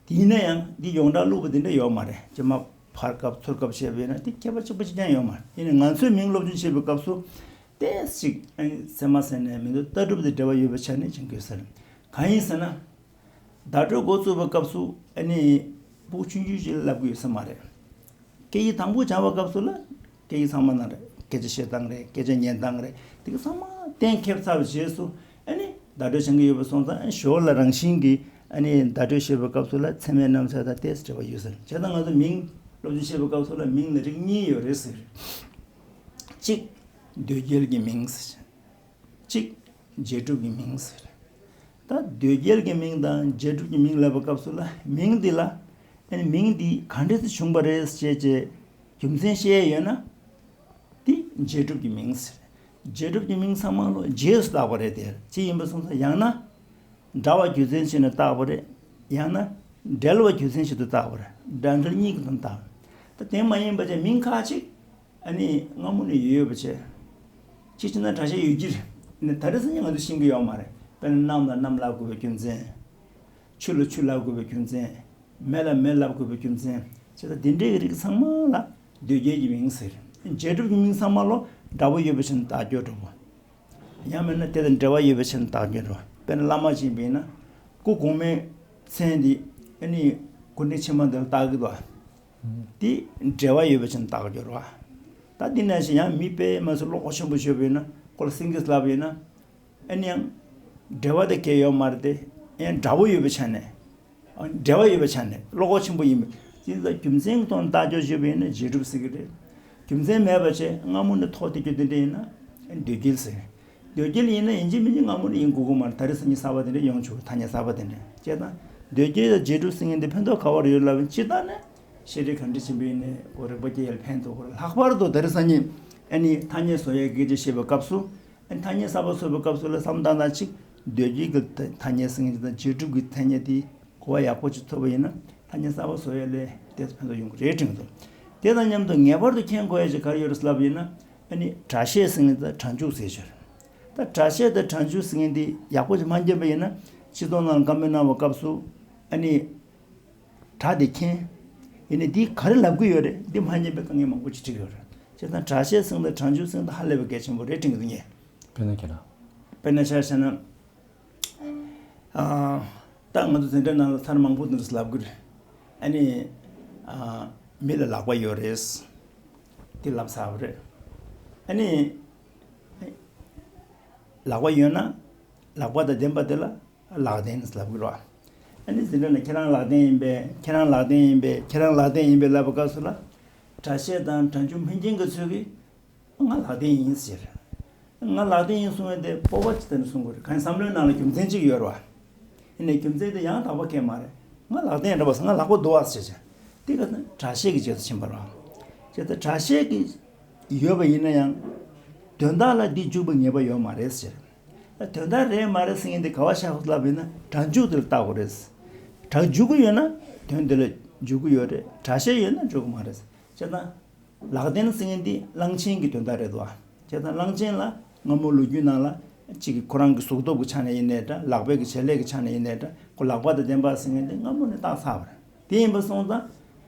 དེ་ཡིན་ན་ཡང་འདི་ཡོངས་གྲགས་བླུགས་པ་དེ་འདྲ་ཡོད་མ་རེད། རྗེས་མ་ཕར་སྐབས་ཚུར་སྐབས་བྱས་པ་ཡིན་ན་དེ་ཁྱད་པར་གཅིག་པ་གཅིག་རྐྱང་ཡོད་མ་རེད། ཡིན་ནའི་ང་ཚོས་མིང་སློབ་སྦྱོང་བྱེད་པའི་སྐབས་སུ། ཏོག་ཙམ་ཅིག་ཨ་ནི་སེམས་མ་ཟེར་ནས་མི་འདུག་ལྟ་གྲུབ་དང་འབྲེལ་བ་ཡོད་པའི་ཆ་ནས་བྱེད་དགོས་ས་རེད། གང་ཡིན་ཟེར་ན། བརྡ་སྤྲོད་འགོ་བཙུགས་པའི་སྐབས་སུ་ཨ་ནི་སྤུ་གུ་ཆུང་ཆུང་ཅིག་ལ་ལབ་དགོས་ས་མ་རེད། སྐད་ཡིག་དང་པོ་སྦྱང་བའི་སྐབས་སུ་ལ་སྐད་ཡིག་ཚང་མ་ནང་རེད། སྐད་ཆ་བཤད་སྟངས་རེད། སྐད་ཆ་ཉན་སྟངས་རེད། དེ་ག་ཚང་མ་གཏན་འཁེལ་ཚར་བའི་རྗེས་སུ་ཨ་ནི་བརྡ་སྤྲོད་བྱེད་ཀྱི་ཡོད་པ་སོང་ཙང་ཨ་ནི་ཞོར་ལ་རང་བཞིན་གྱིས་ཨ་ནི་བརྡ་སྤྲོད་བྱེད་པའི་སྐབས་སུ་ལ་ཚད་མའི་རྣམ་གཞག་དང་ཏོག་ཙམ་འབྲེལ་བ་ཡོད་ཟེར། བྱས་ཙང་ང་ཚོ་མིང་སློབ་སྦྱོང་བྱེད་པའི་སྐབས་སུ་ལ་མིང་ལ་རིགས་གཉིས་ཡོད་རེད་ཟེར། གཅིག་འདོད་རྒྱལ་གྱི་མིང་ཟེར། གཅིག་རྗེས་གྲུབ་ཀྱི་མིང་ཟེར། ད་འདོད་རྒྱལ་གྱི་མིང་དང་རྗེས་གྲུབ་ཀྱི་མིང་ལབ་པའི་སྐབས་སུ་ལ་མིང་འདི་ལ་ཨ་ནི་མིང་འདི་ག་འདྲས་སེ་བྱུང་བ་རེད་ཅེས་ཀྱི་རྒྱུ་མཚན་བཤད་ཡོད་ན། འདི་རྗེས་གྲུབ་ཀྱི་མིང་ཟེར། རྗེས་གྲུབ་ཀྱི་མིང་ཚང་མ་ལོ་རྗེས་སུ་བཏགས་པ་རེད་དེ། ཅི་ཡིན་པ་སོང་ཙང་ཡང་ན་འདྲ་བ་རྒྱུ་མཚན་བྱས་ནས་བཏགས་པ་རེད། ཡང་ན་འབྲེལ་བ་རྒྱུ་མཚན་བྱས་ཏེ་བཏགས་པ་རེད། འདྲ་འབྲེལ་གཉིས་ཀྱི་དོན་བཏགས། ད་དེ་མ་ཡིན་པ་བྱས་མིང་ཁ་ཅིག་ཨ་ནི་སྔ་མོ་ནས་ཡོད་ཡོད་པ་བྱས། གཅིག་བྱས་ན་སྒྲ་བཤད་ཡོད་ཀྱི་རེད། ནི་ད་རེས་སང་ཉིན་ང་ཚོ་ཤེས་ཀྱི་ཡོད་མ་རེད། དཔེར་ན་གནམ་ལ་གནམ་ལབ་དགོས་པའི་རྒྱུ་མཚན། ཆུ་ལ་ཆུ་ལབ་དགོས་པའི་རྒྱུ་མཚན། མེ་ལ་མེ་ལབ་དགོས་པའི་རྒྱུ་མཚན། བྱས་ཙང་འདི་འདྲའི་རིགས་ཚང་མ་ལ་འདོད་རྒྱལ་གྱི་མིང་ཟེར། རྗེས་གྲུབ་ཀྱི་མིང་ཚང་མ་ལོ་འདྲ་པོ་ཡོད་པའི་ཕྱིར་བཏགས་ཀྱི་ཡོད་འགྲོ། ཡང་མིན་ན་དེ་དང་འབྲེལ་བ་ཡོད་པའི་ཕྱིར་བཏགས་ཀྱི་ཡོད་འགྲོ། དཔེར་ན་བླ་མ་ཅིག་ཡིན་ན་སྐུ་གོང་མའི་མཚན་འདི་ཨ་ནི་སྐུ་ཕྲེང་ཕྱི་མ་འདི་ལ་བཏགས་ཀྱི་འདུག། དེ་འབྲེལ་བ་ཡོད་པའི་ཕྱིར་བཏགས་ཀྱི་ཡོད་རེད་བ། ད་འདི་ནང་བཞིན་ཡང་མི་དཔེ་མ་སྲིད་བློ་ཁོག་ཆེན་པོ་ཞིག་ཡོད་པ་ཡིན་ན་ཁོ་ལ་སེང་གེ་ལབ་པ་ཡིན་ན། ཨ་ནི་ཡང་འབྲེལ་བ་དེ་གལ་ཡོད་མ་རེད་དེ། ཡང་འདྲ་པོ་ཡོད་པའི་ཆ་ནས། འབྲེལ་བ་ཡོད་པའི་ཆ་ནས་བློ་ཁོག་ཆེན་པོ་ཡིན་པས་དེ་ལ་རྒྱུ་མཚན་གྱི་ཐོག་ནས་བཏགས་ཀྱོག་ཞུས་པ་ཡིན་ན་རྗེས་གྲུབ་ཟེར་གྱི་རེད། རྒྱུ་མཚན་མེད་པ་བྱས་སྔ་མོ་ནས་ཐོགས་བསྡད་རྒྱུ་དེ་འདྲ་ཡིན་ན་འདོད་རྒྱལ་ཟེར། འདོད་རྒྱལ་ཡིན་ན་ཡིན་གཅིག་མིན་གཅིག་སྔ་མོ་ནས་ཡིན་དགོས་ཀྱི་མ་རེད། ད་རེས་སང་ཉིན་གསར་པ་དེ་འདྲ་ཡོང་ཆོག་གི། ཐ་སྙད་གསར་པ་དེ་འདྲ་བྱས་ཙང་འདོད་རྒྱལ་དང་རྗེས་གྲུབ་ཟེར་མཁན་དེ་ཕན་ཐོགས་ག་པར་ཡོད་ལབ་ན་སྤྱིར་བཏང་ནས་ཤེས་རིག་ག་འདྲ་ཆེན་པོ་ཡིན་ནའི་ཁོ་རིག་པ་སྐྱེ་ཡར་ཕན་ཐོགས་ཀྱི་རེད། ལྷག་པར་དུ་ད་རེས་སང་ཉིན་ཨ་ནི་ཐ་སྙད་བཟོ་ཡས་སྐད་ཆ་བཤད་པའི་སྐབས་སུ་ཨ་ནི་ཐ་སྙད་གསར་པ་བཟོ་བའི་སྐབས་སུ་ལ་བསམ་བློ་བཏང་སྟངས་གཅིག་འདོད་རྒྱལ་གྱི་ཐ་སྙད་ཟེར་མཁན་དེ་དང་རྗེས་གྲུབ་ཀྱི་ཐ་སྙད་དེ་གོ་བ་ཡག་པོ་ཅིག་ཐོབ་པ་ཡིན་ན་ཐ་སྙད་གསར་པ་བཟོ་ཡས་ལས་དེ་ཕན་ཐོགས་ཡོང་གི་རེད་དྲན་གྱི་འདུག། དེ་དང་མཉམ་དུ་ངེས་པར་དུ་མཁྱེན་དགོས་ཡ་ཅིག་ག་རེ་ཡོད་རེད་ལབ་པ་ཡིན་ན་ཨ་ནི་སྒྲ་བཤད་ཟེར་མཁན་དང་སྒྲ་འཇུག་ཟེར་ཞོར། ད་སྒྲ་བཤད་དང་སྒྲ་འཇུག་ཟེར་མཁན་འདི་ཡག་པོ་ཅིག་མ་མཁྱེན་པ་ཡིན་ན་སྤྱི་ཚོགས་ནང་ལ་བཀའ་མོལ་གནང་བའི་སྐབས་སུ་ཨ་ནི་སྒྲ་དེ་མཁྱེན། ཡིན་ནའི་འདི་ག་རེ་ལབ་ཀྱི་ཡོད་རེད། འདི་མ་མཁྱེན་པའི་དཀའ་ངལ་མང་པོ་ཅིག་འཕྲད་ཀྱི་ཡོད་རེད། བྱས་ཙང་སྒྲ་བཤད་ཟེར་མཁན་དང་སྒྲ་འཇུག་ཟེར་མཁན་དེ་ཧ་ལས་པའི་གལ་ཆེན་པོ་རེད་དྲན་གྱི་འདུག་ངས། དཔེར་ན་ཁྱེད་རང་། དཔེར་ན་ཆ་བཞག་ན། ཨ། ད་ང་ཚོ་འཛིན་གྲྭ་ནང་ལ་ཚར་མང་པོ་འདི་འདྲ་ལབ་ཀྱི་རེད། ཨ་ནི། ཨ། མི་ལ་ལག་པ་ཡོད་རེད། འདི་ལབ་ཚར་བ་རེད། ཨ་ནི། ལག་པ་ཡོད་ན། ལག་པ་དང་ལྡན་པ་དེ་ལ་ལག་ལྡན་ལབ་ཀྱི་རེད་བ། ཨ་ནི་འཛིན་གྲྭ་ནས་ཁྱེད་རང་ལག་ལྡན་ཡིན་པས། ཁྱེད་རང་ལག་ལྡན་ཡིན་པས། ཁྱེད་རང་ལག་ལྡན་ཡིན་པས་ལབ་པའི་སྐབས་སུ་ལ། སྒྲ་བཤད་དང་སྒྲ་འཇུག་མི་མཁྱེན་མཁན་ཚོས་ཀྱིས། ང་ལག་ལྡན་ཡིན་ཟེར། ང་ལག་ལྡན་ཡིན་གསུང་ཡས་དེ་སྤོབས་པ་ཅིག་དེ་འདྲ་གསུང་དགོས་རེད། གང་ཡིན་བསམ་བློའི་ནང་ལ་རྒྱུ་མཚན་གཅིག་ཡོད་རེད་བ། ཡིན་ནའི་རྒྱུ་མཚན་དེ་ཡང་དག་པ་གང་ཡང་མ་རེད། ང་ལག་ལྡན་ཡིན་རེད་བ་ཟེར། ང་ལག་པ་འདུག་བ་ཟེར་བྱས། དེ་ག་ནི་སྒྲ་བཤད་ཀྱི་རྗེས་སུ་ཕྱིན་པ་རེད་བ། བྱས་ཙང་སྒྲ་བཤད་ཀྱི་ཡོད་པ་ཡིན་ན་ཡང་། དོན་དག་ལ་འདི་འཇུག་པའི་ངེས་པ་ཡོད་མ་རེད་ཟེར། ད་དོན་དག་རེད་མ་རེད་ཟེར་མཁན་དེ་ག་པར་བཞག་དགོས་ལབ་ཡིན་ན་སྒྲ་འཇུག་དེ་ལ་བལྟ་དགོས་རེད། སྒྲ་འཇུག་གི་ཡོད་ན་དོན་དེ་ལ་འཇུག་གི་ཡོད་རེད། སྒྲ་བཤད་ཡོད་ན་འཇུག་གི་མ་རེད། བྱས་ཙང་། ལག་ལྡན་ཟེར་མཁན་འདི་གླང་ཆེན་གྱི་དོན་དག་རེད་དོ། བྱས་ཙང་གླང་ཆེན་ལ་སྔ་མོ་ལོ་རྒྱུས་ནང་ལ་གཅིག་གི་ཁོ་རང་གི་གཟུགས་སྟོབས་ཀྱི་ཆ་ནས་ཡིན་ནའི་འདྲ། ལག་པའི་གི་བྱེད་ལས་ཀྱི་ཆ་ནས་ཡིན་ནའི་འདྲ། ཁོ་ལག་པ་དང་ལྡན་པ་ཟེར་མཁན་འདི་སྔ་མོ་ནས་བཏགས་ཚར་བ་རེད། དེ་ཡིན་པ་སོང་ཙང་།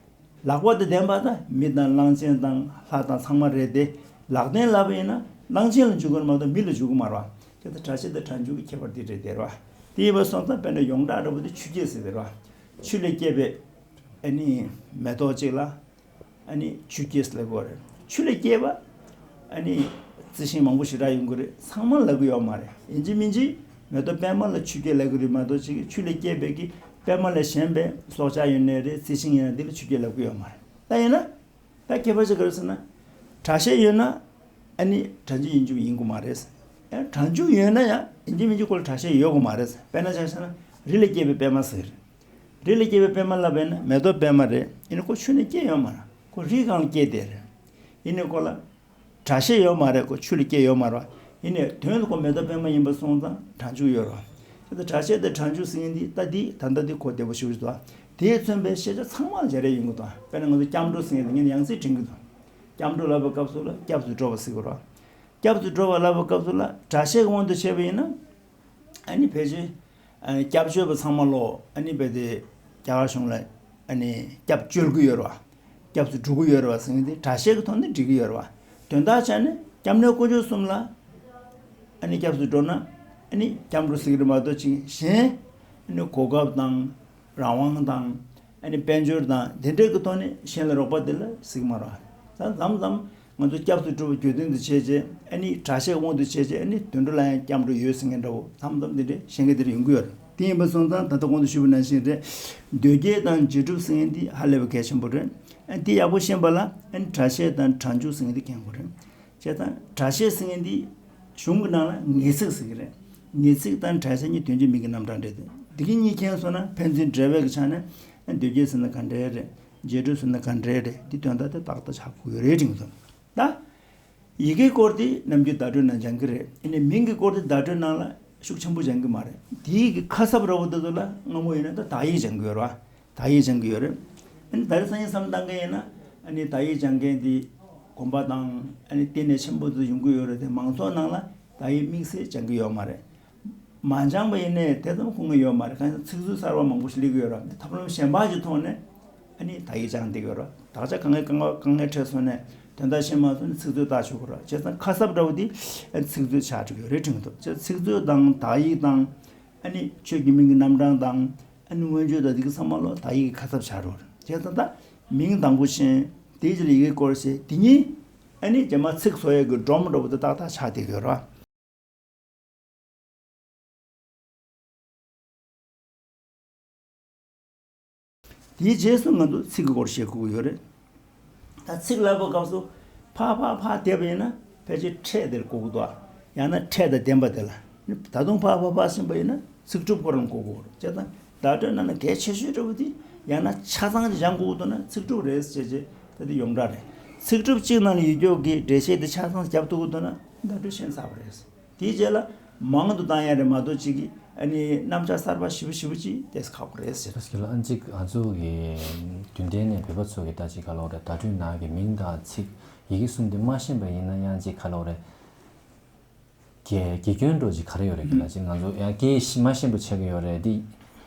ལག་པ་དང་ལྡན་པ་དང་མི་དང་གླང་ཆེན་དང་ལྷ་དང་ཚང་མ་རེད་དེ། ལག་ལྡན་ལབ་པ་ཡིན་ན་གླང་ཆེན་ལ་འཇུག་གི་རེད་མ་གཏོགས་མི་ལ་འཇུག་གི་མ་རེད་བ། དེ་ལྟར་སྒྲ་བཤད་དང་སྒྲ་འཇུག་གི་ཁྱད་པར་འདི་རེད་དེ་རེད་བ། དེ་ཡིན་པ་སོང་ཙང་དཔེར་ན་ཡོངས་གྲགས་འདྲ་པོ་དེ་ཆུ་སྐྱེས་ཟེར་དེ་རེད་བ། ཆུ་ལས་སྐྱེས་པའི་ཨ་ནི་མེ་ཏོག་ཅིག་ལ། ཨ་ནི་ཆུ་སྐྱེས་ལབ་དགོས་རེད། ཆུ་ལས་སྐྱེས་པ། ཨ་ནི་རྩི་ཤིང་མང་པོ་ཞེ་དྲག་ཡོང་གི་རེད། ཚང་མ་ལབ་གི་ཡོད་མ་རེད། ཡིན་གཅིག་མིན་གཅིག་མེ་ཏོག་པད་མ་ལ་ཆུ་སྐྱེས་ལབ་གི་རེད་མ་གཏོགས་ཅིག་ཆུ་ལས་སྐྱེས་པའི་གི་པད་མ་ལས་གཞན་པའི་སྲོག་ཆགས་ཡོད་ནའི་རེད། རྩི་ཤིང་ཡིན་ན་འདི་ལ་ཆུ་སྐྱེས་ལབ་གི་ཡོད་མ་རེད། ད་ཡིན་ན། ད་ཁྱད་པར་ཅིག་ག་རེ་ཟེར་ན། སྒྲ་བཤད་ཡོད་ན། ཨ་ནི་སྒྲ་འཇུག་ཡིན་འཇུག་ཡིན་དགོས་མ་རེད། ཡང་སྒྲ་འཇུག་ཡོད་ན་ཡང་ཡིན་གཅིག་མིན་གཅིག་ཁོ་ལ་སྒྲ་བཤད་ཡོད་དགོས་མ་རེད། དཔེར་ན་ཆ་བཞག་ན་རི་ལས་སྐྱེས་པའི་པད་མ་ཟེར། རི་ལས་སྐྱེས་པའི་པད་མ་ལབ་པ་ཡིན་ན་མེ་ཏོག་པད་མ་རེད། ཡིན་ནའི་ཁོ་ཆུ་ནས་སྐྱེས་ཡོད་མ་རེད། ཁོ་རི་སྒང་ལ་སྐྱེས་བསྡད་རེད། ཡིན་ནའི་ཁོ་ལ་སྒྲ་བཤད་ཡོད་མ་རེད། ཁོ་ཆུ་ལ་སྐྱེས་ཡོད་མ་རེད། ཡིན་ནའི་དོན་དུ་ཁོ་མེ་ཏོག་པད་མ་ཡིན་པ་སོང་ཙང་སྒྲ་འཇུག་ཡོད་རེད། དེ་ལྟར་སྒྲ་བཤད་དང་སྒྲ་འཇུག་ཟེར་མཁན་འདི་ད་འདི་ད་ལྟ་འདི་གོ་བདེ་པོ་ཞེ་པོ་ཞིག་འདུག། དེས་མཚོན་པའི་ཤེས་བྱ་ཚང་མ་ལ་བྱ་ར་ཡོང་གི་འདུག། དཔེར་ན་ང་ཚོ་སྐྱབས་འགྲོ་ཟེར་མཁན་འདི་ངས་ཡང་སེ་དྲན་གྱི་འདུག། སྐྱབས་འགྲོ་ལབ་པའི་སྐབས་སུ་ལ་སྐྱབས་སུ་འགྲོ་བ་ཟེར་གྱི་རེད། སྐྱབས་སུ་འགྲོ་བ་ལབ་པའི་སྐབས་སུ་ལ་སྒྲ་བཤད་ཀྱི་དབང་དུ་བྱས་པ་ཡིན་ན། ཨ་ནི་ཕལ་ཆེར། ཨ་ནི་སྐྱབས་བཅོལ་བ་ཚང་མ་ལོ་ཨ་ནི་རྦད་དེ་རྒྱ་གར་གཞུང་ལ་ཨ་ནི་སྐྱབས་བཅོལ་གྱི་ཡོད་རེད་བ། སྐྱབས་སུ་འགྲོ་གི་ཡོད་རེད་བ་ཟེར་མཁན་དེ་སྒྲ་བཤད་ཀྱི་ཐོག་ནས་འགྲིག་གི་ཡོད་རེད་བ། དོན་དག་ཆ་ནས་སྐྱབས་གནས་དཀོན་མཆོག་གསུམ་ལ་ཨ་ནི་སྐྱབས་སུ་འགྲོ་ན་ཨ་ནི་སྐྱབས་འགྲོ་ཟེར་གྱི་རེད་མ་གཏོགས་ཅིག་གཞན་ཨ་ནི་གོ་སྐབས་དང་རང་དབང་དང་ ཨ་ནི་དཔལ་འབྱོར་དང་དེ་འདྲའི་གི་ཐོག་ནས་གཞན་ལ་རོགས་པ་དེ་ལ་ཟེར་གྱི་མ་རེད། ད་མཚམས་མཚམས་ང་ཚོ་སྐྱབས་སུ་སྒྲུབ་པ་རྒྱུ་མཚན་དུ་བྱས་རྗེས་ཨ་ནི་གྲྭ་ཆས་དབང་དུ་བྱས་རྗེས་ཨ་ནི་དུད་འགྲོ་ལ་ཡང་སྐྱབས་འགྲོ་ཡོད་ཟེར་མཁན་འདྲ་བོ་མཚམས་མཚམས་དེ་འདྲའི་གཞན་གྱི་དེ་འདྲ་ཡོང་གི་ཡོད་རེད། དེ་ཡིན་པ་སོང་ཙང་ད་ལྟ་གོང་དུ་ཞུས་པ་ནང་བཞིན་རེད། མདོས་བསྐྱེད་དང་རྗེས་སྒྲུབ་ཟེར་མཁན་འདི་ཧ་ལས་པ་གལ་ཆེན་པོ་རེད། ཨ་ནི་དེ་ཡག་པོ་ཤེས་པ་ལ་ཨ་ནི་གྲྭ་ཆས་དང་གྲྭ་མཇུག་ཟེར་མཁན་འདི་མཁྱེན་དགོས་རེད། བྱས་ཙང་གྲྭ་ཆས་ཟེར་མཁན་འདི་གཞུང་གི་ནང་ལ་ངེས་ཚིག་ཟེར་གྱི་རེད། ངེས་ཚིག་དང་གྲྭ་ཆས་གཉིས་དོན་གཅིག་མིང་གི་རྣམ་གྲངས་འདྲ་དེ། འདི་གི་གཉིས་མཁྱེན་སོང་ན་ཕན་ཚུན་འབྲེལ་བའི་གི་ཆ་ནས་ཨ་མདོས་བསྐྱེད་ཟེར་ན་ག་འདྲ་རེད། རྗེས་སྒྲུབ་ཟེར་ན་ག་འདྲ་རེད། འདི་དོན་དག་དེ་ཏག་ཏག་ཆགས་དགོས་ཀྱི་རེད་དྲན་གྱི་འདུག་ད་ཡི་གེའི་སྐོར་དེ་ནམ་རྒྱུན་བརྡ་སྤྲོད་ནང་སྦྱང་གི་རེད། ཨ་ནི་མིང་གི་སྐོར་དེ་བརྡ་སྤྲོད་ནང་ལ་ཤུགས་ཆེན་པོ་སྦྱང་གི་མ་རེད། དེའི་གི་ཁ་གསབ་འདྲ་བོ་དེ་ཚོ་ལ་སྔ་མོ་ཡིན་ན་ད་དག་ཡིག་སྦྱང་གི་ཡོད་རེད་བ། དག་ཡིག་སྦྱང་གི་ཡོད་རེད། ཨ་ནི་ད་རེས་སང་ཉིན་བསམ་བློ་བཏང་མཁན་ཡིན་ན་ཨ་ནི་དག་ཡིག་སྦྱང་མཁན་དེ་དགོན་པ་དང་ཨ་ནི་བསྟི་གནས་ཆེན་པོ་ཚོ་ཡོང་གི་ཡོད་རེད་དེ། མང་ཚོགས་ནང་ལ་དག་ཡིག་དམིགས་བསལ་སྦྱང་གི་ཡོད་མ་རེད། མ་སྦྱངས་པ་ཡིན་ནའི་དེ་ཙམ་ཁུངས་ཡོད་མ་རེད། གང་ཡིན་ཚིག་མཛོད་གསར་པ་མང་པོ་ཞིག་སླེབས་ཀྱི་ཡོད་རེད། འདི་ཐབས་ལམ་གཞན་པ་ཞིག་ཐོག་ནས་ཨ་ནི་དག་ཡིག་སྦྱང་བསྡད་ཀྱི་ཡོད་རེད། དག་ཆ་གང་ངེས་གང་ངེས་དཀའ་ངལ་འཕྲད་སོང་ནས་དོན་དག་ཤེས་མ་སོང་ནས་ཚིག་མཛོད་ལྟ་ཆོག་གི་རེད། བྱས་ཙང་ཁ་གསབ་འདྲ་བོ་འདི་ཨ་ནི་ཚིག་མཛོད་ཆགས་འགྲོ་གི་ཡོད་རེད་དྲན་གྱི་འདུག་བྱས་ཚིག་མཛོད་དང་དག་ཡིག་དང་ཨ་ནི་ཆོས་ཀྱི་མིང་གི་རྣམ་གྲངས་དང་ཨ་ནི་མངོན་བརྗོད་དང་འདི་གི་ཚང་མ་ལོ་དག་ཡིག་གི་ཁ་གསབ་ཆགས་འགྲོ་གི་རེད། བྱས་ཙང་ད་མིང་དང་པོ་ཤེས། དེའི་རྗེས་ལ་ཡི་གེའི་སྐོར་ཤེས། དེ་གཉིས་ཨ་ནི་རྗེས་མ་ཚིག་བཟོ་ཡས་ཀྱི་སྒྲོམ་འདྲ་བོ་དེ་ཏག་ཏག་ཆགས་བསྡད་ཀྱི་ཡོད་རེད། དེའི་རྗེས་སུ་ང་ཚོ་ཚིག་གི་སྐོར་བཤད་དགོས་ཀྱི་ཡོད་རེད། ད་ཚིག་ལབ་པའི་སྐབས་སུ་ཕ་ཕ་ཕ་བསྡད་པ་ཡིན་ན་ཕལ་ཆེར་ཕྲད་དེར་གོ་གི་འདུག་ཡང་ན་ཕྲད་དང་ལྡན་པ་དེ་ལ། ད་དུང་ཕ་ཕ་ཕ་ཟེར་བ་ཡིན་ན་ཚིག་གྲུབ་ཁོ་རང་གོ་གི་ཡོད་རེད། བྱས་ཙང་བརྡ་སྤྲོད་ནང་ན་གལ་ཆེ་ཤོས་འདྲ་བོ་དེ་ཡང་ན་ཆ་ཚང་ཅིག་སྦྱང་དགོས་ཀྱི་འདུག་ན་ཚིག་གྲུབ་རེད་ཟེར་བྱས་ད་དེ་ཡོངས་གྲགས་རེད། ཚིག་གྲུབ་གཅིག་ནང་ལ་ཡོད་ཀྱོག་གི་འགྲེལ་བཤད་དེ་ཆ་ཚང་རྒྱབ་ཐུབ་ཀྱི་འདུག་ན་བརྡ་སྤྲོད་ཤན་ཚར་བ་རེད། དེའི་རྗེས་ལ་མང་དུ་བཏང་ཡ་རེད་མ་གཏོགས་གཅིག་གིས་ཨ་ནི་རྣམ་གཞག་གསར་པ་ཞིབ་པོ་ཞིབ་པོ་ཅིག་ཏོག་ཙམ་ཁག་པོ་རེད་ཟེར། ད་ཅིག་ལ་ཨ་ཅིག་ང་ཚོ་གི་རྒྱུན་ལྡན་ནས་བོད་པ་ཚོ་གི་ད་ཅིག་ག་ལོག་རེད། བརྡ་སྤྲོད་ནང་གི་མིང་དང་ཚིག་ཡི་གེ་གསུམ་དེ་མ་ཤེས་པ་ཡིན་ན་ཡང་ཅིག་ག་ལོག་རེད། དགེ་དགེ་སྐྱོན་འདྲ་ཅིག་ག་རེ་ཡོད་རེད། གི་ལ་ཅིག་ང་ཚོ་ཡང་སྐད་ཤེས་མ་ཤེས་པ་ཆགས་ཀྱི་ཡོད་རེད། འདི་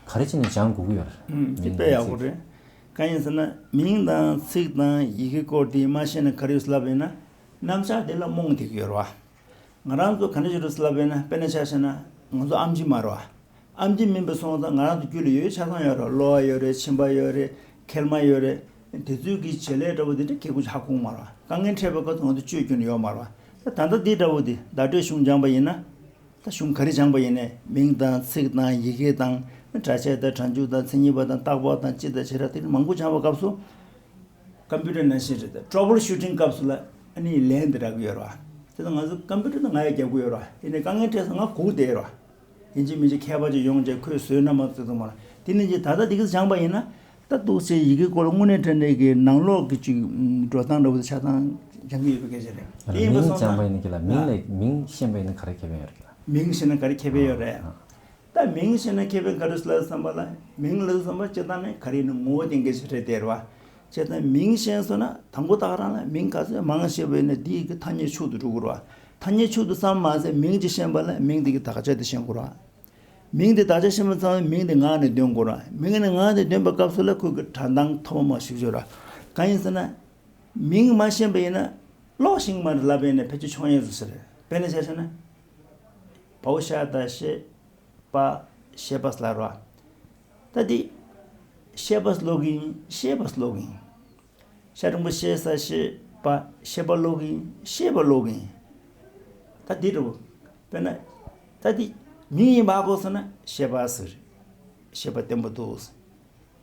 ག་རེ་བྱས་ནས་སྦྱང་དགོས་ཀྱི་ཡོད་རེད། ཨུམ། དེ་མིང་དཔེ་དང་ཡག་པོ་ཚིག་རེད། གང་ཡིན་ཟེར་ན་མིང་དང་ཚིག་དང་ཡི་གེ་སྐོར་དེ་མ་ཤེས་ན་ག་རེ་ཡོད་ལབ་ཡིན་ན་རྣམ་གཞག་དེ་ལ་རྨོངས་བསྡད་ཀྱི་ཡོད་རེད་བ། ང་རང་ཚོ་ག་འདྲ་ཞིག་རེད་ལབ་ཡིན་ན་དཔེར་ན་ཆ་བཞག་ན་ང་ཚོ་ཨེམ་ཆི་མ་རེད་བ། ཨེམ་ཆི་མིན་པ་སོང་ཙང་ང་རང་ཚོ་རྒྱུད་ལ་ཡོད་ཆ་ཚང་ཡོད་རེད། གློ་བ་ཡོད་རེད། མཆིན་པ་ཡོད་རེད། མཁལ་མ་ཡོད་རེད། དེ་ཚོའི་གི་བྱེད་ལས་འདྲ་བོ་དེ་འདྲ་ཁེ་གུ་ཧ་གོ་མ་རེད་བ། དཀའ་ངལ་འཕྲད་པའི་སྐབས་སུ་ང་ཚོ་བཅོས་རྒྱུ་ནི་ཡོད་མ་རེད་བ། ད་ད་ལྟ་འདི་འདྲ་བོ་དེ་བརྡ་སྤྲོད་གཞུང་སྦྱངས་པ་ཡིན་ན། ད་གཞུང་ག་རེ་སྦྱངས་པ་ཡིན་ནའི་མིང་དང་ཚིག་དང་ཡི་གེ་དང་སྒྲ་ཆས་དང་སྒྲ་འཇུག་དང་མཚན་ཉིད་པ་དང་རྟག་པ་དང་སྤྱི་དང་བྱེ་བྲག་དེ་མང་པོ་སྦྱངས་པའི་སྐབས་སུ་ཀམ་པུ་ཊར་ནང་བཞིན་རེད། ད་ཊྲ་བལ་ཤུ་ཊིང་སྐབས་སུ་ལ་ཨ་ནི་ལན་འདི་རག་གི་ཡོད་རེད་བ། དེ་ད་ང་ཚོ་ཀམ་པུ་ཊར་ནང་ང་ཡང་རྒྱབ་གི་ཡོད་རེད་བ། ཡིན་ནའི་དཀའ་ངལ་འཕྲད་སོང་ང་སྒུག་བསྡད་ཡོད་རེད་བ། ཡིན་གཅིག་མིན་གཅིག་མཁས་པ་ཅིག་ཡོང་བྱས་ཁོས་བཟོས་ན་མ་བཟོས་ཐུབ་མ་རེད། དེ་ནི་ཅིག་ད་ལྟ་འདི་ག་སྦྱངས་པ་ཡིན་ན་ད་འདུག་སེ་ཡི་གེ་སྐོར་དངོས་གནས་དྲང་གནས་ཀྱི་ནང་ལོགས་ཀྱི་ཅིག་འགྲོ་སྟངས་འདྲ་བོ་དེ་ཆ་ཚང་སྦྱང་གི་ཡོད་པའི་སྐད་ཆ་རེད། དེ་ཡིན་པ་མིང་སོང་སྦྱངས་པ་ཙང་ཡིན་ན་ཁྱེད་ལ་མིང་ལ་མིང་ཤེས་པ་ཡིན་ན་ག་རེ་ཁེ་ཕན་ཡོད་རེད་ཁྱེད་ལ། མིང་ཤེས་ན་ག་རེ་ཁེ་ཕན་ཡོད་རེད། ཨ། ད་མིང་ཤེས་ན་ཁེ་ཕན་ག་རེ་ལ་བསམ་པ་ལ་མིང་ལ་བསམ་པ་སྤྱིར་བཏང་ནས་ག་རེ་ཡིན་ན་ངོ་བོ་ལྡན་མཁན་ཞིག་རེད་དེ་རེད་བ། བྱས་ཙང་མིང་ཤེས་སོང་ན་དང་པོ་ད་ག་རང་ལ་མིང་ག་ཚོད་མང་ཤེས་པ་ཡིན་ན་དེའི་གི་ཐ་སྙད་མཆོག་ཏུ་འགྲོ་གི་རེད་བ། ཐ་སྙད་མཆོག་ཏུ་བསམ་མ་ཟད་མིང་ཅིག་ཤེས་པ་ལ་མིང་དེ་གི་དག་ཆ་དེ་ཤེས་དགོས་རེད་བ། མིང་དེ་དག་ཆ་ཤེས་པ་ཙམ་ལ་མིང་དེ་ངག་ནས་འདོན་དགོས་ར། མིང་ནས་ངག་ནས་འདོན་པའི་སྐབས་སུ་ལ་ཁོས་ཀྱི་སྒྲ་གདངས་མཐོ་དམའ་ཞིབ་ཞིབ་ར། གང་ཡིན་ཟེར་ན། མིང་མ་ཤེས་པ་ཡིན་ན་ཀློག་ཤེས་མ་རེད་ལབ་པ་ཡིན་ན་ཕལ་ཆེར་ཆོག་ཡས་རེད་ཟེར། དཔེར་ན་ཆ་བཞག་ན། བའོ་ཤ་ད་ཤེ། པ། ཤེས་པ་ཟེར་ལབ་ར། ད་འདི། ཤེས་པ་ཀློག་གི་ཡིན། ཤེས་པ་ཀློག་གི་ཡིན། ཤ་འགྲེང་བུ་ཤེ་ས་ཤེས་པ། ཤེས་པ་ཀློག་གི་ཡིན། ཤེས་པ་ཀློག་གི་ཡིན། ད་འདི་འདྲ་བོ། དཔེར་ན། ད་འདི་མིང་ཡིན་པ་ཧ་གོ་སོང་ན་ཤེས་པ་ཟེར། ཤེས་པ་བརྟན་པོ་འདུག་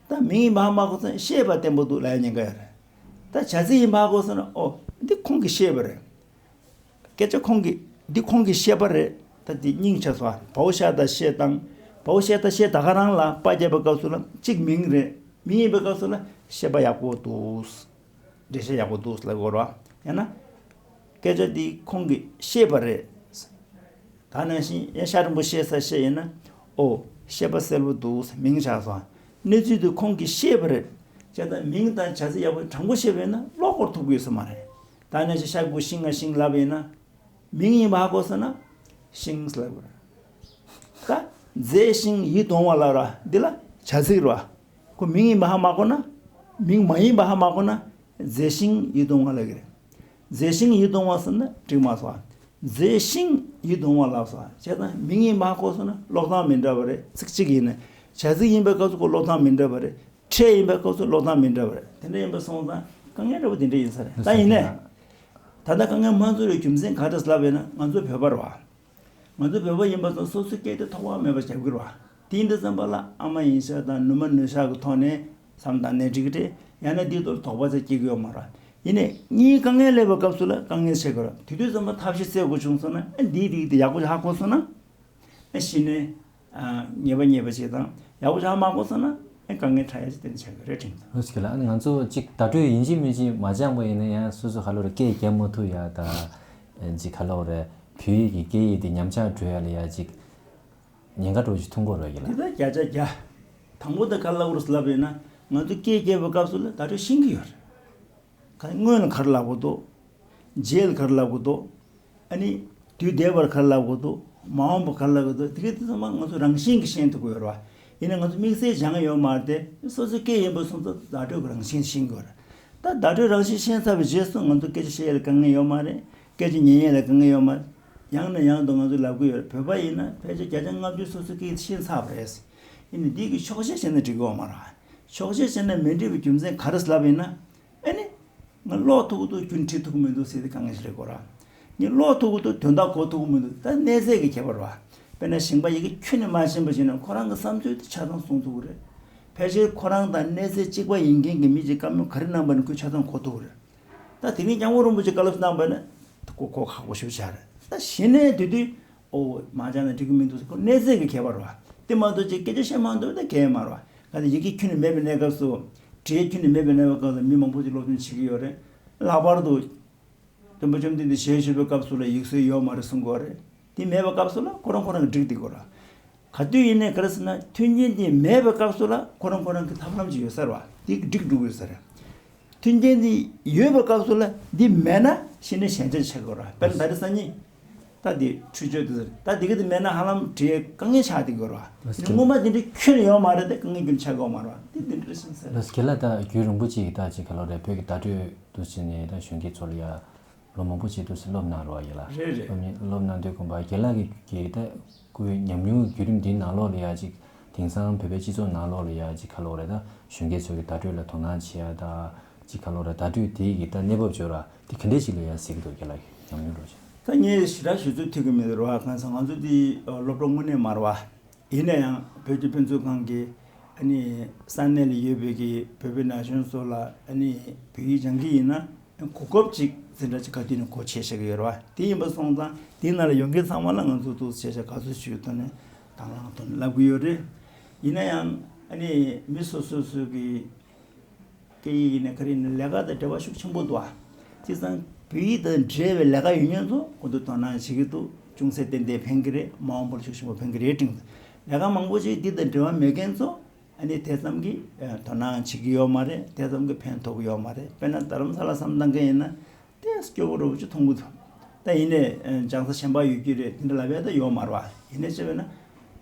ད་མིང་ཡིན་པ་ཧ་མ་གོ་སོང་ན་ཤེས་པ་བརྟན་པོ་འདུག་ལབ་ཡ་ཉེན་ཁ་ཡོད་རེད། ད་བྱ་ཚིག་ཡིན་པ་ཧ་གོ་སོང་ན་ཨོ་འདི་ཁོང་གིས་ཤེས་པ་རེད། སྐད་ཆ་ཁོང་གིས་འདི་ཁོང་གིས་ཤེས་པ་རེད། ད་འདི་སྙིང་ཆ་སོང་། བའོ་ཤ་ད་ཤེས་དང་། བའོ་ཤ་ད་ཤེས་ད་ག་རང་ལ་པ་རྒྱབ་པའི་སྐབས་སུ་ལ་གཅིག་མིང་རེད། མིང་ཡིན་པའི་སྐབས་སུ་ལ་ཤེས་པ་ཡག་པོ་འདུག་འགྲེལ་བཤད་ཡག་པོ་འདུག་ལབ་དགོས་རེད་བ། ཡང་ན། སྐད་ཆ་འདི་ཁོང་གིས་ཤེས་པ་རེད། ད་ནང་བཞིན་ཡང་ཤ་འགྲེང་བུ་ཤེ་ས་ཤེས་ཡིན་ན། ཨོ། ཤེས་པ་གསལ་པོ་འདུག་མིང་ཆགས་སོང་། གནས་ཚུལ་འདི་ཁོང་གིས་ཤེས་པ་རེད། བྱས་ཙང་མིང་དང་བྱ་ཚིག་ཡག་པོ་དྲང་པོ་ཤེས་པ་ཡིན་ན་ཀློག་སྐོར་ཐུབ་ཀྱི་ཡོད་ས་མ་རེད། ད་ནང་བཞིན་ཤ་གུ་ཤིང་ང་ཤིང་ལབ་པ་ཡིན་ན། མིང་ཡིན་པ་ཧ་གོ་སོང་ན། ཤིང་ལབ་དགོས་རེད། ད། མཛེས་ཤིང་ཡིད་དུ་འོང་བ་ལབ་ར་འདི་ལ་བྱ་ཚིག་རེད་བ། ཁོ་མིང་ཡིན་པ་ཧ་མ་གོ་ན། མིང་མ་ཡིན་པ་ཧ་མ་གོ་ན། མཛེས་ཤིང་ཡིད་དུ་འོང་བ་ལབ་ཀྱི་རེད། མཛེས་ཤིང་ཡིད་དུ་འོང་བ་ཟེར་ན་འགྲིག་མ་སོང་། མཛེས་ཤིང་ཡིད་དུ་འོང་བ་ལབ་སོང་། བྱས་ཙང་མིང་ཡིན་པ་ཧ་གོ་སོང་ན་ཀློག་སྟངས་མི་འདྲ་བ་རེད། ཚིག་གཅིག་ཡིན་ན། བྱ་ཚིག་ཡིན་པའི་སྐབས་སུ་ཁོ་ཀློག་སྟངས་མི་འདྲ་བ་རེད། ཁྲལ་ཡིན་པའི་སྐབས་སུ་ཀློག་སྟངས་མི་འདྲ་བ་རེད། དེ་འདྲ་ཡིན་པ་སོང་ཙང་དཀའ་ངལ་འདྲ་བོ་དེ་འདྲ་ཡིན་ས་རེད། ད་ཡིན་ནའི་ད་ལྟ་དཀའ་ངལ་མ་འཛུལ་བའི་རྒྱུ་མཚན་ག་རེ་ལབ་ཡིན་ན་ང་ཚོ་བོད་པ་རེད་བ། ང་ཚོ་བོད་པ་ཡིན་པ་སོང་སོ་སོའི་སྐད་དེ་ཐོགས་པ་མེད་པ་རྒྱབ་ཀྱི་རེད་བ། དེ་ཡིན་དུས་ཙམ་པ་ལ་ཨ་མ་ཡིན་ཤག་དང་ནུ་མ་ནུས་ཤག་གི་ཐོག་ནས་བསམ་བཏང་ནས་འགྲིག་གི་རེད། ཡང་ན་འདིའི་ཐོག་ལ་དོགས་པ་ཚ་སྐྱེ་གི་ཡོད་མ་རེད། ཡིན་ནའི་གཉིས་དཀའ་ངལ་སླེབས་པའི་སྐབས་སུ་ལ་དཀའ་ངལ་ཆེ་གི་རེད། དེ་དུས་ཙམ་པ་ཐབས་ཤེས་བཙལ་དགོས་བྱུང་སོང་ན་ཨ་འདིའི་རིགས་དེ་ཡག་པོ་ཧ་གོ་སོང་ན་ཨ་གཞི་ནས་ཨ་ཉེས་པ་ཉེས་པ་ཞིག་དང་ཡག་པོ་ཧ་མ་གོ་སོང་ན་ཨ་དཀའ་ངལ་འཕྲད་ཡ་ཞིག་དེ་འདྲ་ཆགས་ཀྱི་རེད་དྲན་གྱི་འདུག། ལོས་ཀྱི་ལ་ང་ཚོ་གཅིག་བརྡ་སྤྲོད་ཡིན་གཅིག་མིན་གཅིག་མ་སྦྱངས་པ་ཡིན་ན་ཡང་སོ་སོ་ག་ལོ་རེ་སྐད་རྒྱབ་མ་ཐུབ་ཡ་ད་གཅིག་ག་ལོ་རེ་བོད་ཡིག་གི་སྐད་ཡིག་དེ་ཉམས་ཆག་འགྲོ་ཡ་ལ་ཡ་གཅིག་ཉེན་ཁ་འགྲོ་ཞིག་ཐུག་གི་རེད་ལ། འདི་ད་བརྒྱ་ཆ་བརྒྱ། དང་པོ་ད་ག་ལབ་དགོས་ལབ་ཡིན་ན་ང་ཚོ་སྐད་རྒྱབ་པའི་སྐབས་སུ་ལ་བརྡ་སྤྲོད་ཤེས་ཀྱི་ཡོད་རེད། ག་སྔོན་ལ་ག་རེ་ལབ་དགོས་འདུག། རྗེས་ལ་ག་རེ་ལབ་དགོས་འདུག། ཨ་ནི། དུས་འདས་པར་ག་རེ་ལབ་དགོས་འདུག། མ་འོངས་པ་ག་རེ་ལབ་དགོས་འདུག། དེ་ག་དེ་ཚང་མ་ང་ཚོ་རང་བཞིན་གྱིས་ཤེས་ཐུབ་ཀྱི་ཡོད་རེད་བ། ཡིན་ནའི་ང་ཚོ་དམིགས་བསལ་སྦྱང་ཡོད་མ་རེད་དེ། སོ་སོའི་སྐད་ཡིན་པ་སོང་ཙང་བརྡ་སྤྲོད་ཀྱི་རང་བཞིན་ཤེས་ཀྱི་ཡོད་རེད། ད་བརྡ་སྤྲོད་རང་བཞིན་ཤེས་ཚར་བའི་རྗེས་སུ་ང་ཚོ་སྐད་ཆ་བཤད་ཡས་ལ་དཀའ་ངལ་ཡོད་མ་རེད། སྐད་ཆ་ཉན་ཡས་ལ་དཀའ་ངལ་ཡོད་མ་རེད། ཡང་ནས་ཡང་དུ་ང་ཚོས་ལབ་ཀྱི་ཡོད་རེད། བོད་པ་ཡིན་ན་ཕལ་ཆེར་བརྒྱ་ཆ་ལྔ་བཅུ་སོ་སོའི་སྐད་ཤེས་ཚར་བ་རེད། ཡིན་ནའི་འདི་གི་ཕྱོགས་ཞེན་བྱས་ན་འགྲིག་གི་ཡོད་མ་རེད། ཕྱོགས་ཞེན་བྱས་ན་མི་འགྲིག་པའི་རྒྱུ་མཚན་ག་རེ་ལབ་ཡིན་ན། ཨ་ནི། ང་ཀློག་ཐུབ་ཀྱི་འདུག། རྒྱུན་འཁྲིད་ཐུབ་ཀྱི་མི་འདུག་ཟེར་ཏེ་དཀའ་ངལ་ཞིག་རེད་གོ་ར། ངས་ཀློག་ཐུབ་ཀྱི་འདུག། དོན་དག་གོ་ཐུབ་ཀྱི་མི་འདུག། ད་གནས་ཚད་ཀྱི་ཁྱད་པར་བ། དཔེར་ན་ཞིང་པ་ཡི་གེ་ཁྱོན་ནས་མ་ཤེས་པ་ཞིག་ན་ཁོ་རང་གི་བསམ་ཚུལ་དེ་ཆ་ཚང་གསུང་ཐུབ་ཀྱི་རེད། ཕལ་ཆེར་ཁོ་རང་དང་གནས་ཚད་གཅིག་པ་ཡིན་མཁན་གྱི་མི་གཅིག་བཀའ་མོལ་ག་རེ་གནང་པ་ན་ཁོས་ཆ་ཚང་གོ་ཐུབ་ཀྱི་རེད། ད་དེ་རིང་སྐྱབས་མགོན་རིན་པོ་ཆེ་བཀའ་སློབ་གནང་པ་ན་གོ་གོ་ཁག་པོ་ཞེ་པོ་ཆགས་རེད། ད་གཞི་ནས་དེ་དུས་ཨོ་མ་སྦྱངས་ན་འགྲིག་གི་མི་འདུག་ཟེར་ཁོ་གནས་ཚད་ཀྱི་ཁྱད་པར་བ། དེ་མ་གཏོགས་ཅིག་སྐད་ཆ་བཤད་མ་འདུག་ད་གལ་མ་རེད་བ། ག་ཚོད་ཡི་གེ་ཁྱོན་ནས་མེད་པའི་གནས་སྐབས་སུ། བྲིས་ཁྱོན་ནས་མེད་པའི་གནས་སྐབས་སུ་མི་མང་པོ་ཅིག་སློབ་སྦྱོང་བྱེད་ཀྱི་ཡོད་རེད། ལྷག་པར་དུ། སྟོན་པ་བཅོམ་ལྡན་འདས་ཞལ་བཞུགས་པའི་སྐབས་སུ་ལ་ཡིག་སྲོལ་ཡོད་མ་རེད་གསུང་གི་ཡོད་རེད། དེ་མེད་པའི་སྐབས་སུ་ལ་ཁོ་རང་ཁོ་རང་གིས་བསྒྲིགས་བསྡད་ཀྱི་ཡོད་རེད། ག་དུས་ཡིན་ནའི་ག་རེ་ཟེར་ན་མཐུན་རྐྱེན་དེ་མེད་པའི་སྐབས་སུ་ལ་ཁོ་རང་ཁོ་རང་གི་ཐབས་ལམ་ཅིག་ཡོད་ས་རེད་བ། དེ་གིས་བསྒྲིགས་འགྲོ་གི་ཡོད་ས་རེད། མཐུན་རྐྱེན་འདི་ཡོད་པའི་སྐབས་སུ་ལ་འདི་མེད་ན་གཞི་ནས་ཞན་ཆ་ཆགས་ཀྱི་ཡོད་རེད། དཔེར་ན་ད་རེས་སང་ཉིན། ད་འདི་འཕྲུལ་ཆས་འདི་ཟེར། ད་འདི་ག་འདི་མེད་ན་ཧ་ལམ་བྲིས་དཀའ་ངལ་ཆགས་བསྡད་ཀྱི་ཡོད་རེད་བ། ལགས་སོ། དེ་སྔོན་མ་འདི་འདྲའི་ཁྱོན་ནས་ཡོད་མ་རེད་དེ་དཀའ་ངལ་རྒྱུན་ཆགས་ཀྱི་ཡོད་མ་རེད་བ། འདི་འདི་འདྲ་ཞིག་ཟེར། ལགས་སོ། རྒན་ལགས། ད་རྒྱུན་རིང་པོ་ཅིག་ད་ཅིག་ག་ལོ་རེད། བོད་ཀྱི་བརྡ་སྤྲོད་འདུག་ཟེར་ནས་ད་གཞོན་སྐྱེས་ཚོ་ལ་ཡ། ལོ་མང་པོ་ཅིག་འདུག་ཟེར་སློབ་གནང་རོགས་ཡིན་ལ། རེད་རེད། སློབ་གནང་སློབ་གནང་དུས་དགོངས་པ་རྒན་ལགས་ཀྱི་གི་ད་སྐུའི་ཉམས་མྱོང་བརྒྱུད་རིམ་འདིའི་ནང་ལོགས་ལ་ཡ་ཅིག་དེང་སང་བོད་པའི་སྤྱི་ཚོགས་ནང་ལོགས་ལ་ཡ་ཅིག་ག་ལོ་རེད། ད་གཞོན་སྐྱེས་ཚོ་གི་བརྡ་སྤྲོད་ལ་དོ་སྣང་བྱེད་ཡ་ད་ཅིག་ག་ལོ་རེད། བརྡ་སྤྲོད་དེ་གི་ད་གནས་བབ་བརྗོད་ར་དེ་ག་འདྲས་ཅིག་ལ་ཡ་གཟིགས་འདུག་རྒན་ལགས་ཀྱི་ཉམས་མྱོང་ལོ་ཅིག། ད་ངས་ཞེ་དྲག་ཞུ་ཚོད་ཐུབ་ཀྱི་མི་འདུག་ར། གང་ཟེར་ང་ཚོ་འདི་སློབ་གྲྭ་དངོས་གནས་མ་རེད་བ། ཡིན་ན་ཡང་བོད་ཀྱི་དཔེ་མཛོད་ཁང་གི་ཨ་ནི་ས་གནས་ལ་ཡོད་པའི་གི་བོད་པའི་ན་གཞོན་ཚོ་ལ་ཨ་ནི་བོད་ཡིག་སྦྱང་གི་ཡིན་ན་གོ་སྐབས་ཅིག་འཛིན་གྲྭ་ཅིག་ག་དུས་ནས་སྒོ་ཕྱེ་བཞག་གི་ཡོད་རེད་བ། དེ་ཡིན་པ་སོང་ཙང་དེའི་ནང་ལ་ཡོང་མཁན་ཚང་མ་ལ་ང་ཚོ་ཐུགས་རྗེ་ཆེ་དགའ་བསུ་ཞུ་ཐོག་ནས་དང་བླངས་ཐོག་ནས་ལབ་གི་ཡོད་རེད། ཡིན་ན་ཡང་ཨ་ནི་མི་སོ་སོ་སོ་གི་སྐད་ཡིག་ཡིན་ན་ག་རེ་ཡིན་ན་ལས་ཀ་དང་འབྲེལ་བ་ཤུགས་ཆེན་པོ་འདུག་ཨ། བྱས་ཙང་བོད་ཡིག་དང་འབྲེལ་བའི་ལས་ཀ་ཡོད་མཁན་ཚོ་གོ་བསྡུར་དོ་སྣང་བྱེད་ཀྱི་འདུག། ཅུང་ཟད་ཏན་ཏན་ཕན་གྱི་རེད། མ་འོངས་པར་ཤུགས་ཆེན་པོ་ཕན་གྱི་རེད་དྲན། ལས་ཀ་མང་པོ་ཞིག་འདི་དང་འབྲེལ་བ་མེད་མཁན་ཚོ་ཨ་ནི་དེ་ཙམ་གྱིས་དོ་སྣང་བྱེད་ཀྱི་ཡོད་མ་རེད། དེ་ཙམ་གྱིས་ཕན་ཐོགས་ཀྱི་ཡོད་མ་རེད། དཔེར་ན་རྡ་རམ་ས་ལ་བསམ་བཏང་མཁན་ཡིན་ན་དེ་སྐྱོ་པོ་འདྲ་པོ་ཅིག་མཐོང་གི་འདུག། ད་ཡིན་ནའི་སྦྱང་ས་གཞན་པ་ཡོད་ཀྱི་རེད། དེ་འདྲ་ལབ་ཡ་ད་ཡོད་མ་རེད་བ། ཡིན་ནའི་ཅི་བས་ན་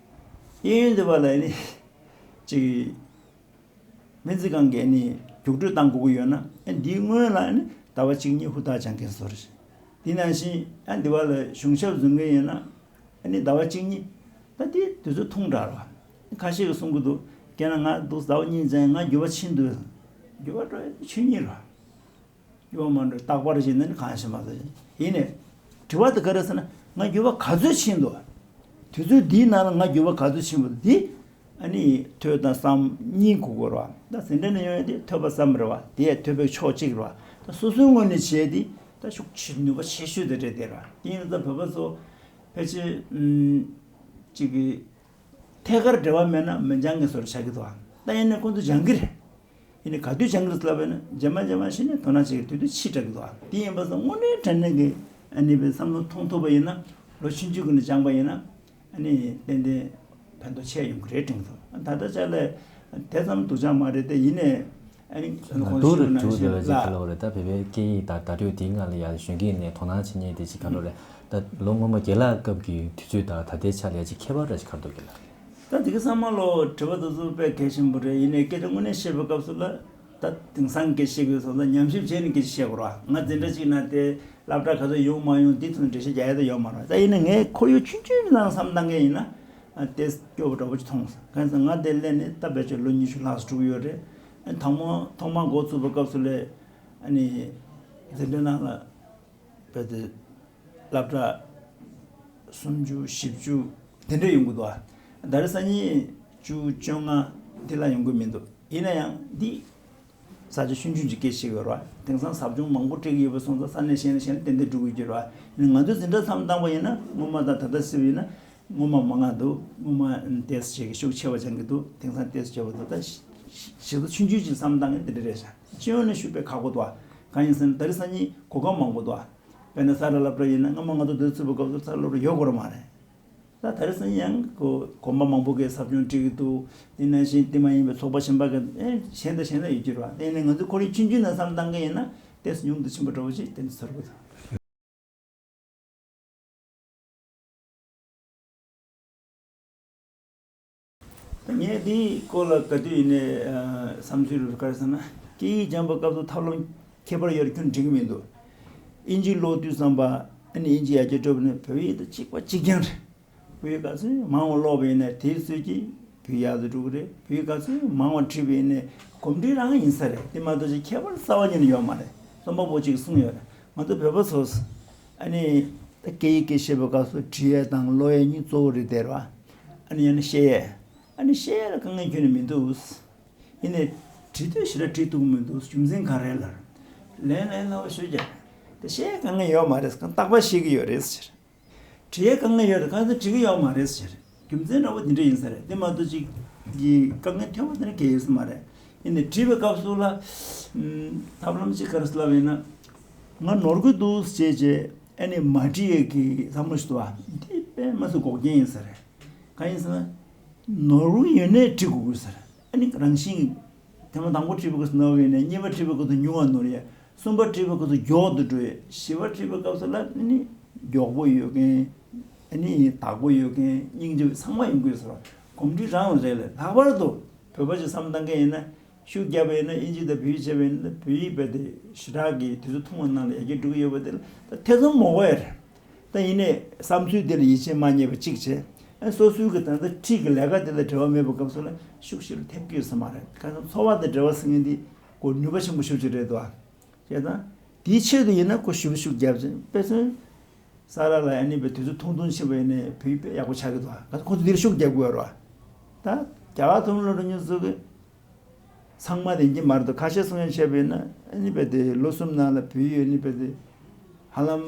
གཡས་གཡོན་འདི་བ་ལ་ཨ་ནི་ཅིག་སྨན་རྩིས་ཁང་གིས་ཨ་ནི་རྒྱུགས་སྤྲོད་བཏང་དགོས་ཀྱི་ཡོད་ན་ཨ་འདིའི་སྔོན་ལ་ཨ་ནི་ཟླ་བ་གཅིག་གཉིས་ཧུར་ཐག་སྦྱང་མཁན་བཟོ་རེད། དེ་ནང་བཞིན་ཨ་འདི་བ་ལ་གཞུང་ཞབས་བཟོ་མཁན་ཡོད་ན་ཨ་ནི་ཟླ་བ་གཅིག་གཉིས་ད་དེ་དུས་ཚོད་ཐུང་དྲགས་རེད་བ། ཁ་ཤས་ཀྱིས་གསུང་གི་འདུག། རྒན་ལགས་ང་འདུག་ཟླ་བ་གཉིས་སྦྱངས་ང་འགྱུར་བ་ཕྱིན་འདུག། འགྱུར་བ་འགྲོ་ཡ་ཆོས་ཉིད་རེད་བ། འགྱུར་བ་མ་འགྲོ་རྟག་པར་བྱས་ན་ནི་གང་ཞིག་མ་ཟད་ཡིན་ནས། དྲི་བ་དེ་ག་རེ་ཟེར་ན་ང་འགྱུར་བ་ག་ཚོད་ཕྱིན་འདུག། དུས་ཚོད་འདིའི་ནང་ལ་ང་འགྱུར་བ་ག་ཚོད་ཕྱིན་པ་འདི། ཨ་ནི་ཐོས་དང་བསམ་གཉིས་དགོས་ཀྱི་རེད་བ། ད་ཟིན་བྲིས་ནས་ཡོང་ཡ་དེ་ཐོས་པ་བསམ་རེད་བ། དེ་ཡང་ཐོས་པའི་ཕྱོགས་གཅིག་རེད་བ། ད་སོ་སོའི་ངོས་ནས་བྱས་དེ་ད་ཤུགས་ཆེ་ནུས་པ་ཆེ་ཤོས་དེ་རེད་དེ་རེད་བ། དེ་ཡིན་ཙང་བོད་པ་ཚོ་ཕལ་ཆེར་ཨུམ་གཅིག་གི་ཐད་ཀར་འབྲེལ་བ་མེད་ན་མི་སྦྱང་མཁན་བཟོ་འདྲ་ཆགས་ཀྱི་འདུག་ཨ། ད་ཡིན་ནའི་ཁོང་ཚོ་སྦྱང་གི་རེད། ཡིན་ནའི་ག་དུས་སྦྱང་གི་རེད་ལབ་པ་ཡིན་ན་རྗེས་མ་རྗེས་མ་ཕྱིན་ནས་དོ་སྣང་བྱེད་ཀྱི་དུས་དུས་ཕྱིས་དྲགས་ཀྱི་འདུག་ཨ། དེ་ཡིན་པ་སོང་དངོས་གནས་དྲང་གནས་ཀྱི་ཨ་ནི་བའི་བསམ་བློ་ཐོངས་ཐུབ་པ་ཡིན་ན་ལོ་ཆུང་ཆུང་གི་ནས་སྦྱངས་པ་ཡིན་ན་ཨ་ནི་ཏན་ཏན་ཕན་ཐོགས་ཆེ་ཡོང་གི་རེད་དྲན་གྱི་འདུག། ད་ལྟ་ཆ་ལ་དེ་ཙམ་སྡུག་ཅག་མ་རེད་དེ་ཡིན་ནའི། ཨ་ནི་ཁོང་སྡུག་རུ་ཞུས་པ་ནང་བཞིན་ལ། ཁ་ལོ་རེད། ད་བོད་པའི་སྐད་ཡིག་དང་བརྡ་སྤྲོད་དེའི་སྒང་ལ་ཡང་གཞོན་སྐྱེས་ནས་དོ་སྣང་བྱེད་མཁན་དེ་ཅིག་ཁ་ལོ་རེད། ད་ལོ་སྔོན་མ་རྒན་ལགས་སྐབས་ཀྱི་དུས་ཚོད་དང་ད་ལྟའི་ཆ་ལ་ཡང་ཅིག་ཁྱད་པར་ར་ཞིག་ག་རེ་འདུག་རྒན་ལགས། ད་དེ་ག་ཚང་མ་ལོ་དྲི་བ་དེ་ཚོ་དཔེ་གལ་ཆེན་པོ་རེད། ཡིན་ནའི་སྐད་ཆ་དངོས་གནས་བཤད་པའི་སྐབས་སུ་ལ་ད་དེང་སང་སྐད་བཤད་དགོས་སོང་ཙང་ཉམས་ཞིབ་བྱས་ནས་སྐད་ཆ་བཤད་དགོས་ར། ང་འཛིན་གྲྭ་གཅིག་ན་དེ་སློབ་གྲྭ་ག་ཚོད་ཡོང་མ་ཡོང་དེ་ཚོ་འགྲེལ་བཤད་རྒྱག་ཡ་ད་ཡོད་མ་རེད། ད་ཡིན་ནའི་ངས་ཁོར་ཡུག་ཆུང་ཆུང་ནང་བསམ་བཏང་མཁན་ཡིན་ན་དེ་སྐྱོ་པོ་འདྲ་པོ་ཅིག་མཐོང་སོང་། གང་ཟེར་ང་དེ་སླེབས་ནས་ད་ཕལ་ཆེར་ལོ་ཉི་ཤུ་ལྷག་ཙམ་འགྲོ་གི་ཡོད་རེད། ཨ་ནི་དང་པོ་ཐོག་མར་འགོ་ཚུགས་པའི་སྐབས་སུ་ལས་ཨ་ནི་འཛིན་གྲྭ་ནང་ལ་བོད་དེ་སློབ་གྲྭ་སུམ་ཅུ་བཞི་བཅུ་དེ་འདྲ་ཡོང་གི་འདུག་ཨ་ད་རེས་སང་ཉིན་བཅུ་བཅོ་ལྔ་འདི་ལ་ཡོང་གི་མི་འདུག་ཡིན་ན་ཡང་འདི་ས་ཆ་ཆུང་ཆུང་ཅིག་སྐད་ཆ་བཤད་ཀྱི་ཡོད་རེད་བ། དེང་སང་ཟབ་སྦྱོང་མང་པོ་སྤྲད་ཀྱི་ཡོད་པ་སོང་ཙང་ས་གནས་གཞན་ནས་གཞན་ལ་ཏན་ཏན་འགྲོ་གི་ཡོད་ཀྱི་རེད་བ། ཡིན་ན་ང་ཚོའི་འཛིན་གྲྭ་བསམ་བཏང་པ་ཡིན་ན་སྔོན་མ་དང་ད་ལྟ་བསྲེས་པ་ཡིན་ན་སྔོན་མ་མང་ང་འདུག་སྔོན་མ་ཏོག་ཙམ་ཞིག་ཤུགས་ཆེ་བ་སྦྱང་གི་འདུག་དེང་སང་ཏོག་ཙམ་ཆེ་བ་འདུག་ད་ཞིག་ཏུ་ཆུང་ཆུང་ཅིག་བསམ་བཏང་གི་འདི་འདྲ་རེད་ཤག་སྤྱི་ཡོངས་ནས་ཞུ་དཔེ་ཁག་པོ་འདུག་གང་ཡིན་ཟེར་ན་ད་རེས་སང་ཉིན་གོ་སྐབས་མང་པོ་འདུག་དཔེར་ན་ས་ར་སློབ་གྲྭ་ཡིན་ན་སྔོན་མ་ང་ཚོ་འདིར་ཚུད་པའི་སྐབས་སུ་ས་ར་སློབ་གྲྭ་ཡོད་དགོས་རེད་མ་རེད། ད་ད་རེས་སང་ཉིན་ཡང་གོ་གོམ་པ་མང་པོ་གིས་ཟབ་སྦྱོང་སྤྲད་ཀྱི་འདུག་དེ་ནང་བཞིན་དེ་མ་ཡིན་པའི་ཚོགས་པ་གཞན་པ་གིས་ཨེ་གཞན་དང་གཞན་ལ་ཡོད་ཀྱི་རེད་བ། དེ་ནས་ང་ཚོ་ཁོར་ཡུག་ཆུང་ཆུང་ནས་བསམ་བཏང་གི་ཡིན་ན་ཏོག་ཙམ་ཉུང་དུ་ཕྱིན་པ་འདྲ་བོ་ཞིག་དེ་འདྲ་ཚོར་གི་འདུག་ངས་འདིའི་སྐོར་ལ་ག་དུས་ཡིན་ནའི་ཨ་བསམ་ཚུལ་རེ་ག་རེ་ཟེར་ན། སྐད་ཡིག་སྦྱངས་པའི་སྐབས་སུ་ཐབས་ལམ་ཁྱད་པར་ཡོད་རེད་ཁྱོན་འགྲིག་གི་མི་འདུག་དབྱིན་ཇི་ཀློག་དུས་ཙམ་པ་ཨ་ནི་དབྱིན་ཇི་ཡར་རྒྱས་འགྲོ་བ་ནི་བོད་ཡིག་དང་གཅིག་པ་གཅིག་རྐྱང་རེད། བོད་ཡིག་ག་ཚོད་མང་བ་ཀློག་པ་ཡིན་ནའི་དེའི་ཚོད་ཀྱིས་བོད་ཡག་ཏུ་འགྲོ་གི་རེད། བོད་ཡིག་ག་ཚོད་མང་བ་བྲིས་པ་ཡིན་ནའི་གོམས་འདྲིས་རང་ཡིན་ས་རེད། དེ་མ་གཏོགས་ཅིག་ཁྱད་པར་རྩ་བ་ཉིད་ནས་ཡོད་མ་རེད། རྩོམ་པ་པོ་གཅིག་གསུངས་ཡོད་རེད། ང་ཚོ་བོད་པ་ཚོས་ཨ་ནི་ད་སྐད་ཡིག་སྐད་བཤད་པའི་སྐབས་སུ་འབྲི་ཡས་དང་ཀློག་ཡས་གཉིས་གཙོ་བོ་རེད་དེ་རེད་བ། ཨ་ནི་ཡང་ན་བཤད་ཡས། ཨ་ནི་བཤད་ཡས་ལ་དཀའ་ངལ་ཁྱོན་ནས་མི་འདུག་ཡིན་ནའི་བྲིས་དུས་ཞེ་དྲག་བྲིས་ཐུབ་ཀྱི་མི་འདུག་རྒྱུ་མཚན་ག་རེ་ལབ་ན། ལན་ལན་ལ་བ་ཞུ་རྒྱུ་རེད། དེ་བཤད་ཡས་དཀའ་ངལ་ཡོད་མ་རེད་ཟེར། རྟག་པར་བཤད་ཀྱི་ཡོད་རེད་ཟེར། བྲིས་ཡས་དཀའ་ངལ་ཡོད་རེད། གང་ལྟར་བྲིས་ཀྱི་ཡོད་མ་རེད་ཟེར། རྒྱུ་མཚན་འདྲ་བོ་འདི་འདྲ་ཡིན་ས་རེད། དེ་མ་གཏོགས་ཅིག་གི་དཀའ་ངལ་ཐོན་པ་དེ་འདྲ་གང་ཡོད་ས་མ་རེད། ཡིན་ནའི་བྲིས་པའི་སྐབས་སུ་ལ་ཨམ་ཐབས་ལམ་ཅིག་ག་རེ་ཟེར་ལབ་ཡིན་ན། ང་ནོར་གྱི་འདུག་ཅེས་བྱས་ཨ་ནི་མ་བྲིས་ཡས་ཀྱི་བསམ་བློ་ཞིག་འདུག་བ། འདི་དཔེ་མི་སྲིད་འགོག་རྐྱེན་ཡིན་ས་རེད། གང་ཡིན་ཟེར་ན། ནོར་བུ་ཡོད་ནའི་བྲི་དགོས་ཀྱི་ཟེར། ཨ་ནི་རང་བཞིན་ཐེངས་མ་དང་པོ་བྲིས་པའི་སྐབས་སུ་ནོར་བ་ཡོད་ནའི་གཉིས་པ་བྲིས་པའི་སྐབས་སུ་ཉུང་བ་ནོར་ཡ། གསུམ་པ་བྲིས་པའི་སྐབས་སུ་མགྱོགས་དུ་འགྲོ་ཡ། བཞི་པ་བྲིས་པའི་སྐབས་སུ་ལ་ཨ་ནི་མགྱོགས་པོ་ཡོད་མཁན། ཨ་ནི་དག་པོ་ཡོད་མཁན། སྙིང་རྗེ་བ་ཚང་མ་ཡོང་གི་ཡོད་ཟེར་བ། གོམས་འདྲིས་རང་ལ་རེད་ལས། ལྷག་པར་དུ་བོད་པ་ཞིག་བསམ་བཏང་མཁན་ཡིན་ན། ཤུགས་བརྒྱབ་པ་ཡིན་ན་དབྱིན་ཇི་དང་བོད་ཡིག་བྱས་པ་ཡིན་ན་བོད་ཡིག་རྦད་དེ་ཞེ་དྲག་གི་དུས་ཚོད་ཐུང་བའི་ནང་ལ་ཡར་རྒྱས་འགྲོ་གི་ཡོད་པ་དེ་ལ་ད་ཐེ་ཚོམ་མ་དགོས་ཡ་རེད། ད་ཡིན་ནའི་བསམ་ཚུལ་དེ་ལ་ཡིད་ཆེས་མ་རྙེད་པ་གཅིག་བྱས། ཨ་སོ་སོའི་གི་ད་ལྟ་འཁྲིས་ཀྱི་ལས་ཀ་དེ་ལ་འབྲེལ་བ་མེད་པའི་སྐབས་སུ་ལ་ཤུགས་ཞེ་དྲག་ཐེབས་ཀྱི་ཡོད་ས་མ་རེད། གང་ལྟར་འཚོ་བ་དང་འབྲེལ་བ་ཟེར་མཁན་འདི་ཁོ་ནུས་པ་ཆེན་པོ་ཞེ་པོ་ཅིག་རེད་དོ། བྱས་ཙང་དེའི་ཆེད་དུ་ཡིན་ན་ཁོ་ཞེ་པོ་ཤུགས་བརྒྱབ་ཅིང་དཔེ་མཚོན། ས་ར་ལ་ཨ་ནི་བའི་དུས་ཚོད་ཐུང་ཐུང་ཕྱིན་པ་ཡིན་ནའི་བོད་ཡིག་དཔེ་ཡག་པོ་ཆགས་ཀྱི་འདུག་ཨ། ཁོ་ཚོ་འདིར་ཤུགས་རྒྱབ་དགོས་རེད་བ། ད་རྒྱ་གར་ཐུམ་ལོ་རུ་ཉུ་ཚོ་གི་ཚང་མ་དེ་ཡིན་གྱི་མ་རེད་དོ། ཁ་ཤས་གསུང་ཡ་བྱས་པ་ཡིན་ན་ཨ་ནི་བའི་དེ་ལོ་གསུམ་ནང་ལ་བོད་ཡིག་ཨ་ནི་བའི་དེ་ཧ་ལམ་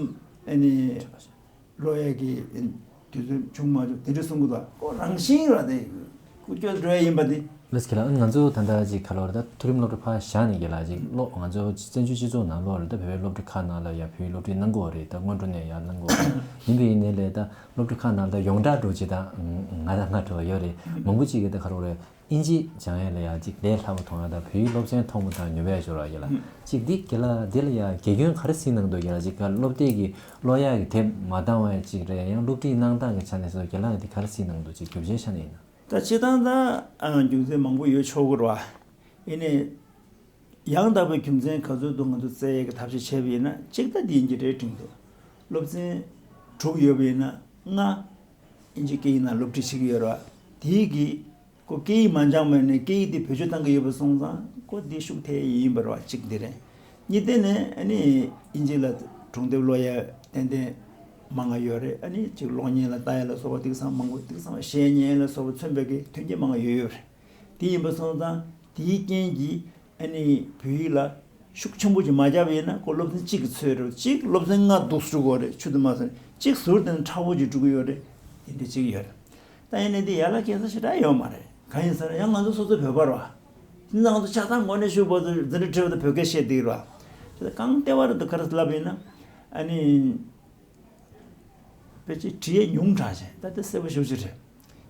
ཨ་ནི་ཀློག་ཡ་གི་དུས་ཚོད་བྱུང་མ་བྱུང་དེ་འདྲ་གསུང་གི་འདུག་ཁོ་རང་བཞིན་ར་དེ་ཀུ་ཅོ་འགྲོ་ཡ་ཡིན་པ་དེ། ལགས་ཁྱེད་ལགས། ང་ཚོ་ད་ལྟ་ཅིག་ག་ལོར་ད་མཐོ་རིམ་སློབ་གྲྭ་ཕར་བཞག་ནས་ཀྱི་ལ་ཅིག་སློབ་ང་ཚོ་བཙན་བྱོལ་སྤྱི་ཚོགས་ནང་ལོགས་ལ་ད་བོད་པའི་སློབ་གྲྭ་ཁག་ནང་ལ་ཡ་བོད་ཡིག་སློབ་ཁྲིད་གནང་གི་ཡོད་རེད། ད་སྔོན་འགྲོ་ནས་ཡ་གནང་གི་ཡོད་རེད། ཡིན་པ་ཡིན་ནའི་ལས་ད་སློབ་གྲྭ་ཁག་ནང་ལ་ད་ཡོངས་གྲགས་འགྲོ་ཅིག་ད་ང་དང་ང་འདྲ་བ་ཡོད་རེད། མང་པོ་ཅིག་གིས་ད་ག་རེ་རེད། ཨིན་ཇི་སྦྱང་ཡས་ལ་ཡ་ཅིག་ལས་སླ་པོ་མཐོང་ཡ་དང་བོད་ཡིག་སློབ་ཚན་ཐོག་མ་དང་ཉོ་བའི་སྦྱོར་བ་ཡིན་ལ། ཅིག་འདི་རྒན་ལགས་འདི་ལ་ཡ་དགེ་སྐྱོན་ག་རེ་གཟིགས་གནང་འདུག་རྒན་ལགས། ཅིག་ག་སློབ་དེབ་ཀྱི་ཀློག་ཡག་གི་དེབ་མ་འདང་བ་ཅིག་རེད། ཡང་སློབ་ཁྲིད་གནང་སྟངས་ཀྱི་ཆ་ནས་སོ་རྒན་ལགས་འདི་ག་རེ་གཟིགས་གནང་འདུག་ཅིག་རྒྱུ་མཚན་ཆ་ནས་ཡིན་ན། ད་སྤྱིར་བཏང་ད་ཨ་རྒྱུ་མཚན་མང་པོ་ཡོད་ཆོག་གི་རེད་བ། ཡིན་ནའི་ཡང་དག་པའི་རྒྱུ་མཚན་ག་ཚོད་འདུག་ང་ཚོ་བཙལ་ཡས་ཀྱི་ཐབས་ཤེས་བྱས་པ་ཡིན་ན་གཅིག་ད་འདི་ཡིན་གྱི་རེད་དྲན་འདུག་སློབ་ཚན་དྲུག་ཡོད་པ་ཡིན་ན་ལྔ་ཨིན་ཇི་སྐད་ཡིག་ནང་སློབ་ཁྲིད་བྱེད་ཀྱི་ཡོད་རེད་བ། དེའི་གི་ཁོ་སྐད་ཡིག་མ་སྦྱངས་པ་ཡིན་ནའི་སྐད་ཡིག་དེ་བེད་སྤྱོད་གཏང་གི་ཡོད་པ་སོང་ཙང་ཁོ་དེ་ཤུགས་ཐེབས་ཡིན་པ་རེད་བ། གཅིག་དེ་རེད། གཉིས་དེ་ནས་ཨ་ནི་ཨིན་ཇི་ལ་སྒྲུང་དེབ་ཀློག་ཡ་ཏན་ཏན་མང་ང་ཡོད་རེད། ཨ་ནི་ཅིག་གློག་བརྙན་ལ་ལྟ་ཡ་ལ་སོགས་པ་དེང་སང་མང་པོ་དེང་སང་བཤད་ཉན་ལ་སོགས་པ་མཚོན་པའི་གི་མཐུན་རྐྱེན་མང་ང་ཡོད་ཡོད་རེད། དེ་ཡིན་པ་སོང་ཙང་དེའི་རྐྱེན་གྱིས་ཨ་ནི་བོད་ཡིག་ལ་ཤུགས་ཆེན་པོ་ཅིག་མ་བརྒྱབ་པ་ཡིན་ན་ཁོ་སློབ་ཚན་གཅིག་གི་ཚོད་རེད། གཅིག་སློབ་ཚན་ལྔ་འདུག་སེ་འགྲོ་གི་ཡོད་རེད། ཆུ་དུ་མ་ཟིན་གཅིག་ཟུར་དེ་ནས་མཁྲེགས་པོ་ཅིག་འགྲོ་གི་ཡོད་རེད། དེ་འདྲ་གཅིག་ཡོད་རེད། ད་ཡིན་ནའི་འདི་ཡར་ལ་སྐྱེལ་ས་ཞེ་དྲག་ཡོད་མ་རེད། གང་ཡིན་ཟེར་ན་ཡང་ང་ཚོ་སོ་སོ་བོད་པ་རེད་བ། དེ་ཚོ་ང་ཚོ་ཆགས་སྡང་ངོ་ནས་ཤུགས་པ་ཚོ་འཛིན་གྲྭ་ཁྲིད་པ་དང་བོད་སྐད་བཤད་བསྡད་ཀྱི་རེད་བ། དེ་ལ་གང་ལྟེ་བ་རེད་འདུག་ག་རེ་ལབ་ཡིན་ན། ཨ་ནི། ཕལ་ཆེར་བྲིས་ཡས་ཉུང་དྲགས་བྱས། ད་དེ་གསལ་པོ་ཞེ་པོ་ཅིག་རེད།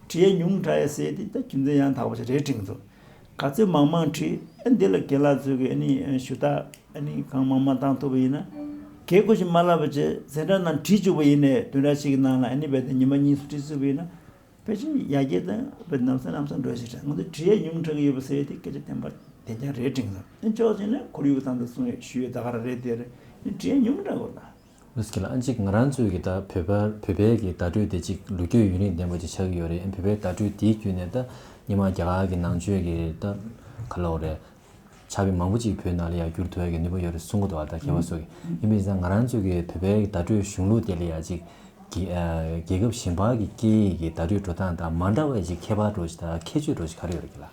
བྲིས་ཡས་ཉུང་དྲགས་ཡས་ཟེར་དེ་ད་རྒྱུ་མཚན་ཡང་དག་པ་ཞིག་རེད་དྲན་གྱི་འདུག་ག་ཚོད་མང་མང་བྲིས། ཨ་འདི་ལ་རྒན་ལགས་ཚོས་ཀྱི་ཨ་ནི་ཞུ་དག་ཨ་ནི་གང་མང་མང་བཏང་ཐུབ་པ་ཡིན་ན། གལ་ཁོ་ཞིག་མ་ལབ་པ་བྱས་འཛིན་གྲྭ་ནང་བྲིས་བཅུག་པ་ཡིན་ནའི་བདུན་ཕྲག་གཅིག་གི་ནང་ལ་ཨ་ནི་རྦད་དེ་ཉི་མ་གཉིས་གསུམ་བྲིས་ཚུགས་པ་ཡིན་ན། ཕལ་ཆེར་ཡར་རྒྱས་དང་རྦད་ལམ་སང་ལམ་སང་འགྲོ་ཞིག་རེད། ང་ཚོ་བྲིས་ཡས་ཉུང་དྲགས་ཀྱི་ཡོད་པ་ཟེར་ཡས་དེ་སྐད་ཆ་བདེན་པ་བདེན་རྐྱང་རེད་དྲན་གྱི་འདུག་ཨ་ནི་ཅོག་ཅིག་ནས་ཁོར་ཡུག་དང་དུ་སོང་བའི་ཞུ་ཡས་ད་ག་རང་རེད་དེ་རེད། ཨ་ནི་བྲིས་ཡས་ཉུང་དྲགས་དགོས་ལ། ལགས་ཀྱི་ལགས། ཨ་ཅིག་ང་རང་ཚོའི་གི་ད་བོད་པ་བོད་པའི་གི་བརྡ་སྤྲོད་དེ་ཅིག་ལོ་རྒྱུས་ཡུན་རིང་ལྡན་པ་ཅིག་ཆགས་ཀྱི་ཡོད་རེད། ཨ་བོད་པའི་བརྡ་སྤྲོད་དེའི་བརྒྱུད་ནས་ད་སྔོན་མ་རྒྱ་གར་གི་ནང་ཆོས་ཀྱི་ད་ག་ལབ་དགོས་རེད། ཕྱག་དཔེ་མང་པོ་ཅིག་བོད་ནང་ལ་ཡང་བསྒྱུར་ཐུབ་ཡག་གི་ནུས་པ་ཡོད་རེད་གསུང་གི་འདུག་ད་མཁས་པ་ཚོ་གིས། ཡིན་པ་ཡིན་ཙང་ང་རང་ཚོ་གི་བོད་པའི་བརྡ་སྤྲོད་གཞུང་ལུགས་དེ་ལ་ཡང་ཅིག་གི་ཨ་རྒྱལ་ཁབ་གཞན་པ་གི་སྐད་ཡིག་གི་བརྡ་སྤྲོད་འགྲོ་སྟངས་དང་མ་འདྲ་བའི་ཅིག་ཁྱད་པར་འདྲ་ཅིག་དང་ཁྱད་ཆོས་འདྲ་ཅིག་ག་རེ་ཡོད་རེད་ལགས།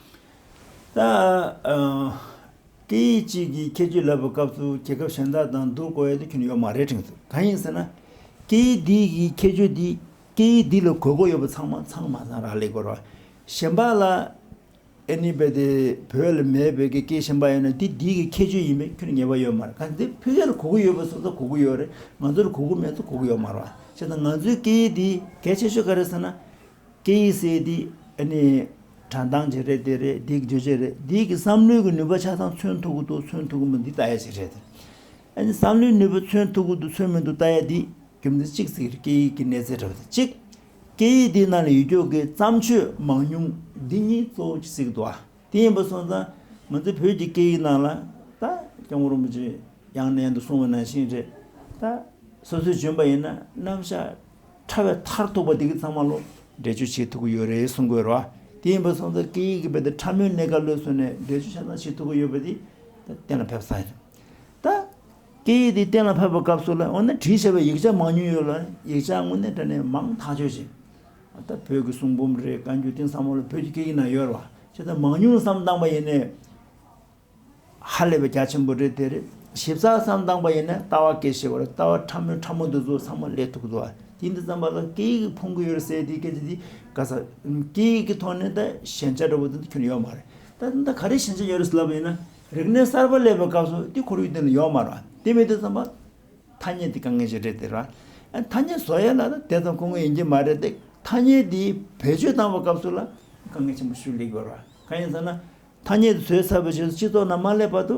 ད་ཨ་སྐད་ཡིག་གཅིག་གི་ཁྱད་ཆོས་ལབ་པའི་སྐབས་སུ་རྒྱལ་ཁབ་གཞན་དག་དང་བསྡུར་དགོས་ཡ་དེ་ཁྱོན་ནས་ཡོད་མ་རེད་དྲན་གྱི་འདུག་གང་ཡིན་ཟེར་ན། སྐད་ཡིག་འདི་གི་ཁྱད་ཆོས་འདི་སྐད་ཡིག་འདི་ལ་གོ་དགོས་ཡོད་པ་ཚང་མ་ཚང་མ་ཚང་རག་ལས་དགོས་རེད། གཞན་པ་ལ་ཨ་ནི་རྦད་དེ་བོད་ལ་མེད་པའི་གི་སྐད་གཞན་པ་ཡོད་ན་འདི་འདི་གི་ཁྱད་ཆོས་ཡིན་པས་ཁྱོན་ནས་ངེས་པ་ཡོད་མ་རེད། གང་འདི་ཕ་གི་ལ་གོ་གི་ཡོད་པ་སོང་ཙང་གོ་གི་ཡོད་རེད། ང་ཚོ་ལ་གོ་གི་མེད་ཙང་གོ་གི་ཡོད་མ་རེད་བ། བྱས་ཙང་ང་ཚོའི་སྐད་ཡིག་འདི་གལ་ཆེ་ཤོས་ག་རེ་ཟེར་ན། སྐད་ཡིག་ཟེར་དེ་ཨ་ནི་དྲན་སྟངས་ཅིག་རེད། དེ་རེད། འདི་གི་རྗོད་བྱེད་རེད། འདི་གི་བསམ་བློའི་གི་ནུས་པ་ཆ་ཚང་མཚོན་ཐུབ་ཀྱི་འདུག་མཚོན་ཐུབ་ཀྱི་མི་འདུག་འདི་ལྟ་ཡ་ཅིག་རེད། ཨ་ནི་བསམ་བློའི་ནུས་པ་མཚོན་ཐུབ་ཀྱི་འདུག་མཚོན་མི་འདུག་ལྟ་ཡ་འདི་རྒྱུ་མཚན་གཅིག་ཟེར་གི་རེད། སྐད་ཡིག་གི་གནས་ཚད་འདྲ་བ་དེ་གཅིག་སྐད་ཡིག་འདི་ནང་ལ་ཡོད་རྒྱུ་གི་བརྩམས་ཆོས་མང་ཉུང་འདི་གཉིས་གཙོ་བོ་ཅིག་ཟེར་གི་འདུག་ཨ། དེ་ཡིན་པ་སོང་ཙང་ང་ཚོའི་བོད་ཀྱི་སྐད་ཡིག་ནང་ལ་ད་སྐྱབས་མགོན་རིན་པོ་ཆེ་ཡང་ནས་ཡང་དུ་གསུངས་པ་ནང་བཞིན་རེད། ད་སོ་སོས་བྱོན་པ་ཡིན་ན་རྣམ་གཞག་ཕྲ་བའི་མཐར་ཐུག་པ་འདི་གི་ཚང་མ་ལོ་འགྲེལ་བརྗོད་བྱེད་ཐུབ་ཀྱི་ཡོད་རེད་གསུང་གི་ཡོད་རེད་བ། དེ་ཡིན་པ་སོང་ཙང་སྐད་ཡིག་གི་རྦད་དེ་ཕྲ་མོའི་གནས་སྐབས་ལ་སོང་ནས་འགྲེལ་བརྗོད་ཆ་ཚང་བྱེད་ཐུབ་ཀྱི་ཡོད་པ་འདི་ད་གཏན་ལ་ཕེབས་ས་ཡིན། ད་སྐད་ཡིག་འདི་གཏན་ལ་ཕེབས་པའི་སྐབས་སུ་ལ་འོ་ན་བྲིས་བཞག་པའི་ཡིག་ཆ་མང་ཉུང་ཡོད་ལ་ཡིག་ཆ་དངོས་གནས་དྲང་གནས་མང་ཐག་ཆོད་ཅིག་ད་བོད་ཀྱི་གསུང་འབུམ་རེད། བཀའ་འགྱུར་དེ་ཚང་མ་ལ་བོད་ཀྱི་སྐད་ཡིག་ནང་ཡོད་རེད་བ། བྱས་ཙང་མང་ཉུང་བསམ་བཏང་པ་ཡིན་ནའི་ཧ་ལས་པའི་རྒྱ་ཆེན་པོ་རེད། དེ་རེད། ཞིབ་ཚགས་བསམ་བཏང་པ་ཡིན་ན་ལྟ་བ་སྐད་ཆེ་བ་རེད། ལྟ་བ་ཕྲ་མོ་ཕྲ་མོ་འདི་ཚོ་ཚང་མ་སླེབས་ཐུབ་ཀྱི་འདུག་བ། དེ་འདི་ཙམ་པ་ལ་སྐད་ཡིག་ཕོངས་ཀྱི་ཡོད་རེད་ཟེར་དེ་སྐད་ཆ་འདི་ག་ས་སྐད་ཡིག་གི་ཐོག་ནས་ད་ཞན་ཆ་འདྲ་བོ་འདི་ཁྱོན་ཡོད་མ་རེད། ད་ད་ག་རེ་ཞན་ཆ་ཡོད་རེད་ཟེར་ལབ་པ་ཡིན་ན་རིག་གནས་གསར་པ་སླེབས་པའི་སྐབས་སུ་འདི་ཁོར་ཡུག་འདི་ལ་ཡོད་མ་རེད་བ། དེ་མེད་དུས་ཙམ་པ། ཐ་སྙད་དེ་དཀའ་ངལ་ཅིག་རེད་དེ་ར། ཨ་ཐ་སྙད་བཟོ་ཡ་ལ་ད་དེ་ཙམ་དཀའ་ངལ་ཡིན་གྱི་མ་རེད་དེ། ཐ་སྙད་དེ་བེད་སྤྱོད་བཏང་བའི་སྐབས་སུ་ལ་དཀའ་ངལ་ཆེན་པོ་ཞིག་སླེབས་ཡོད་ར། གང་ཡིན་ཟེར་ན། ཐ་སྙད་དེ་བཟོས་ཚར་བའི་རྗེས་སུ་སྤྱི་ཚོགས་ནང་མ་སླེབས་བར་དུ་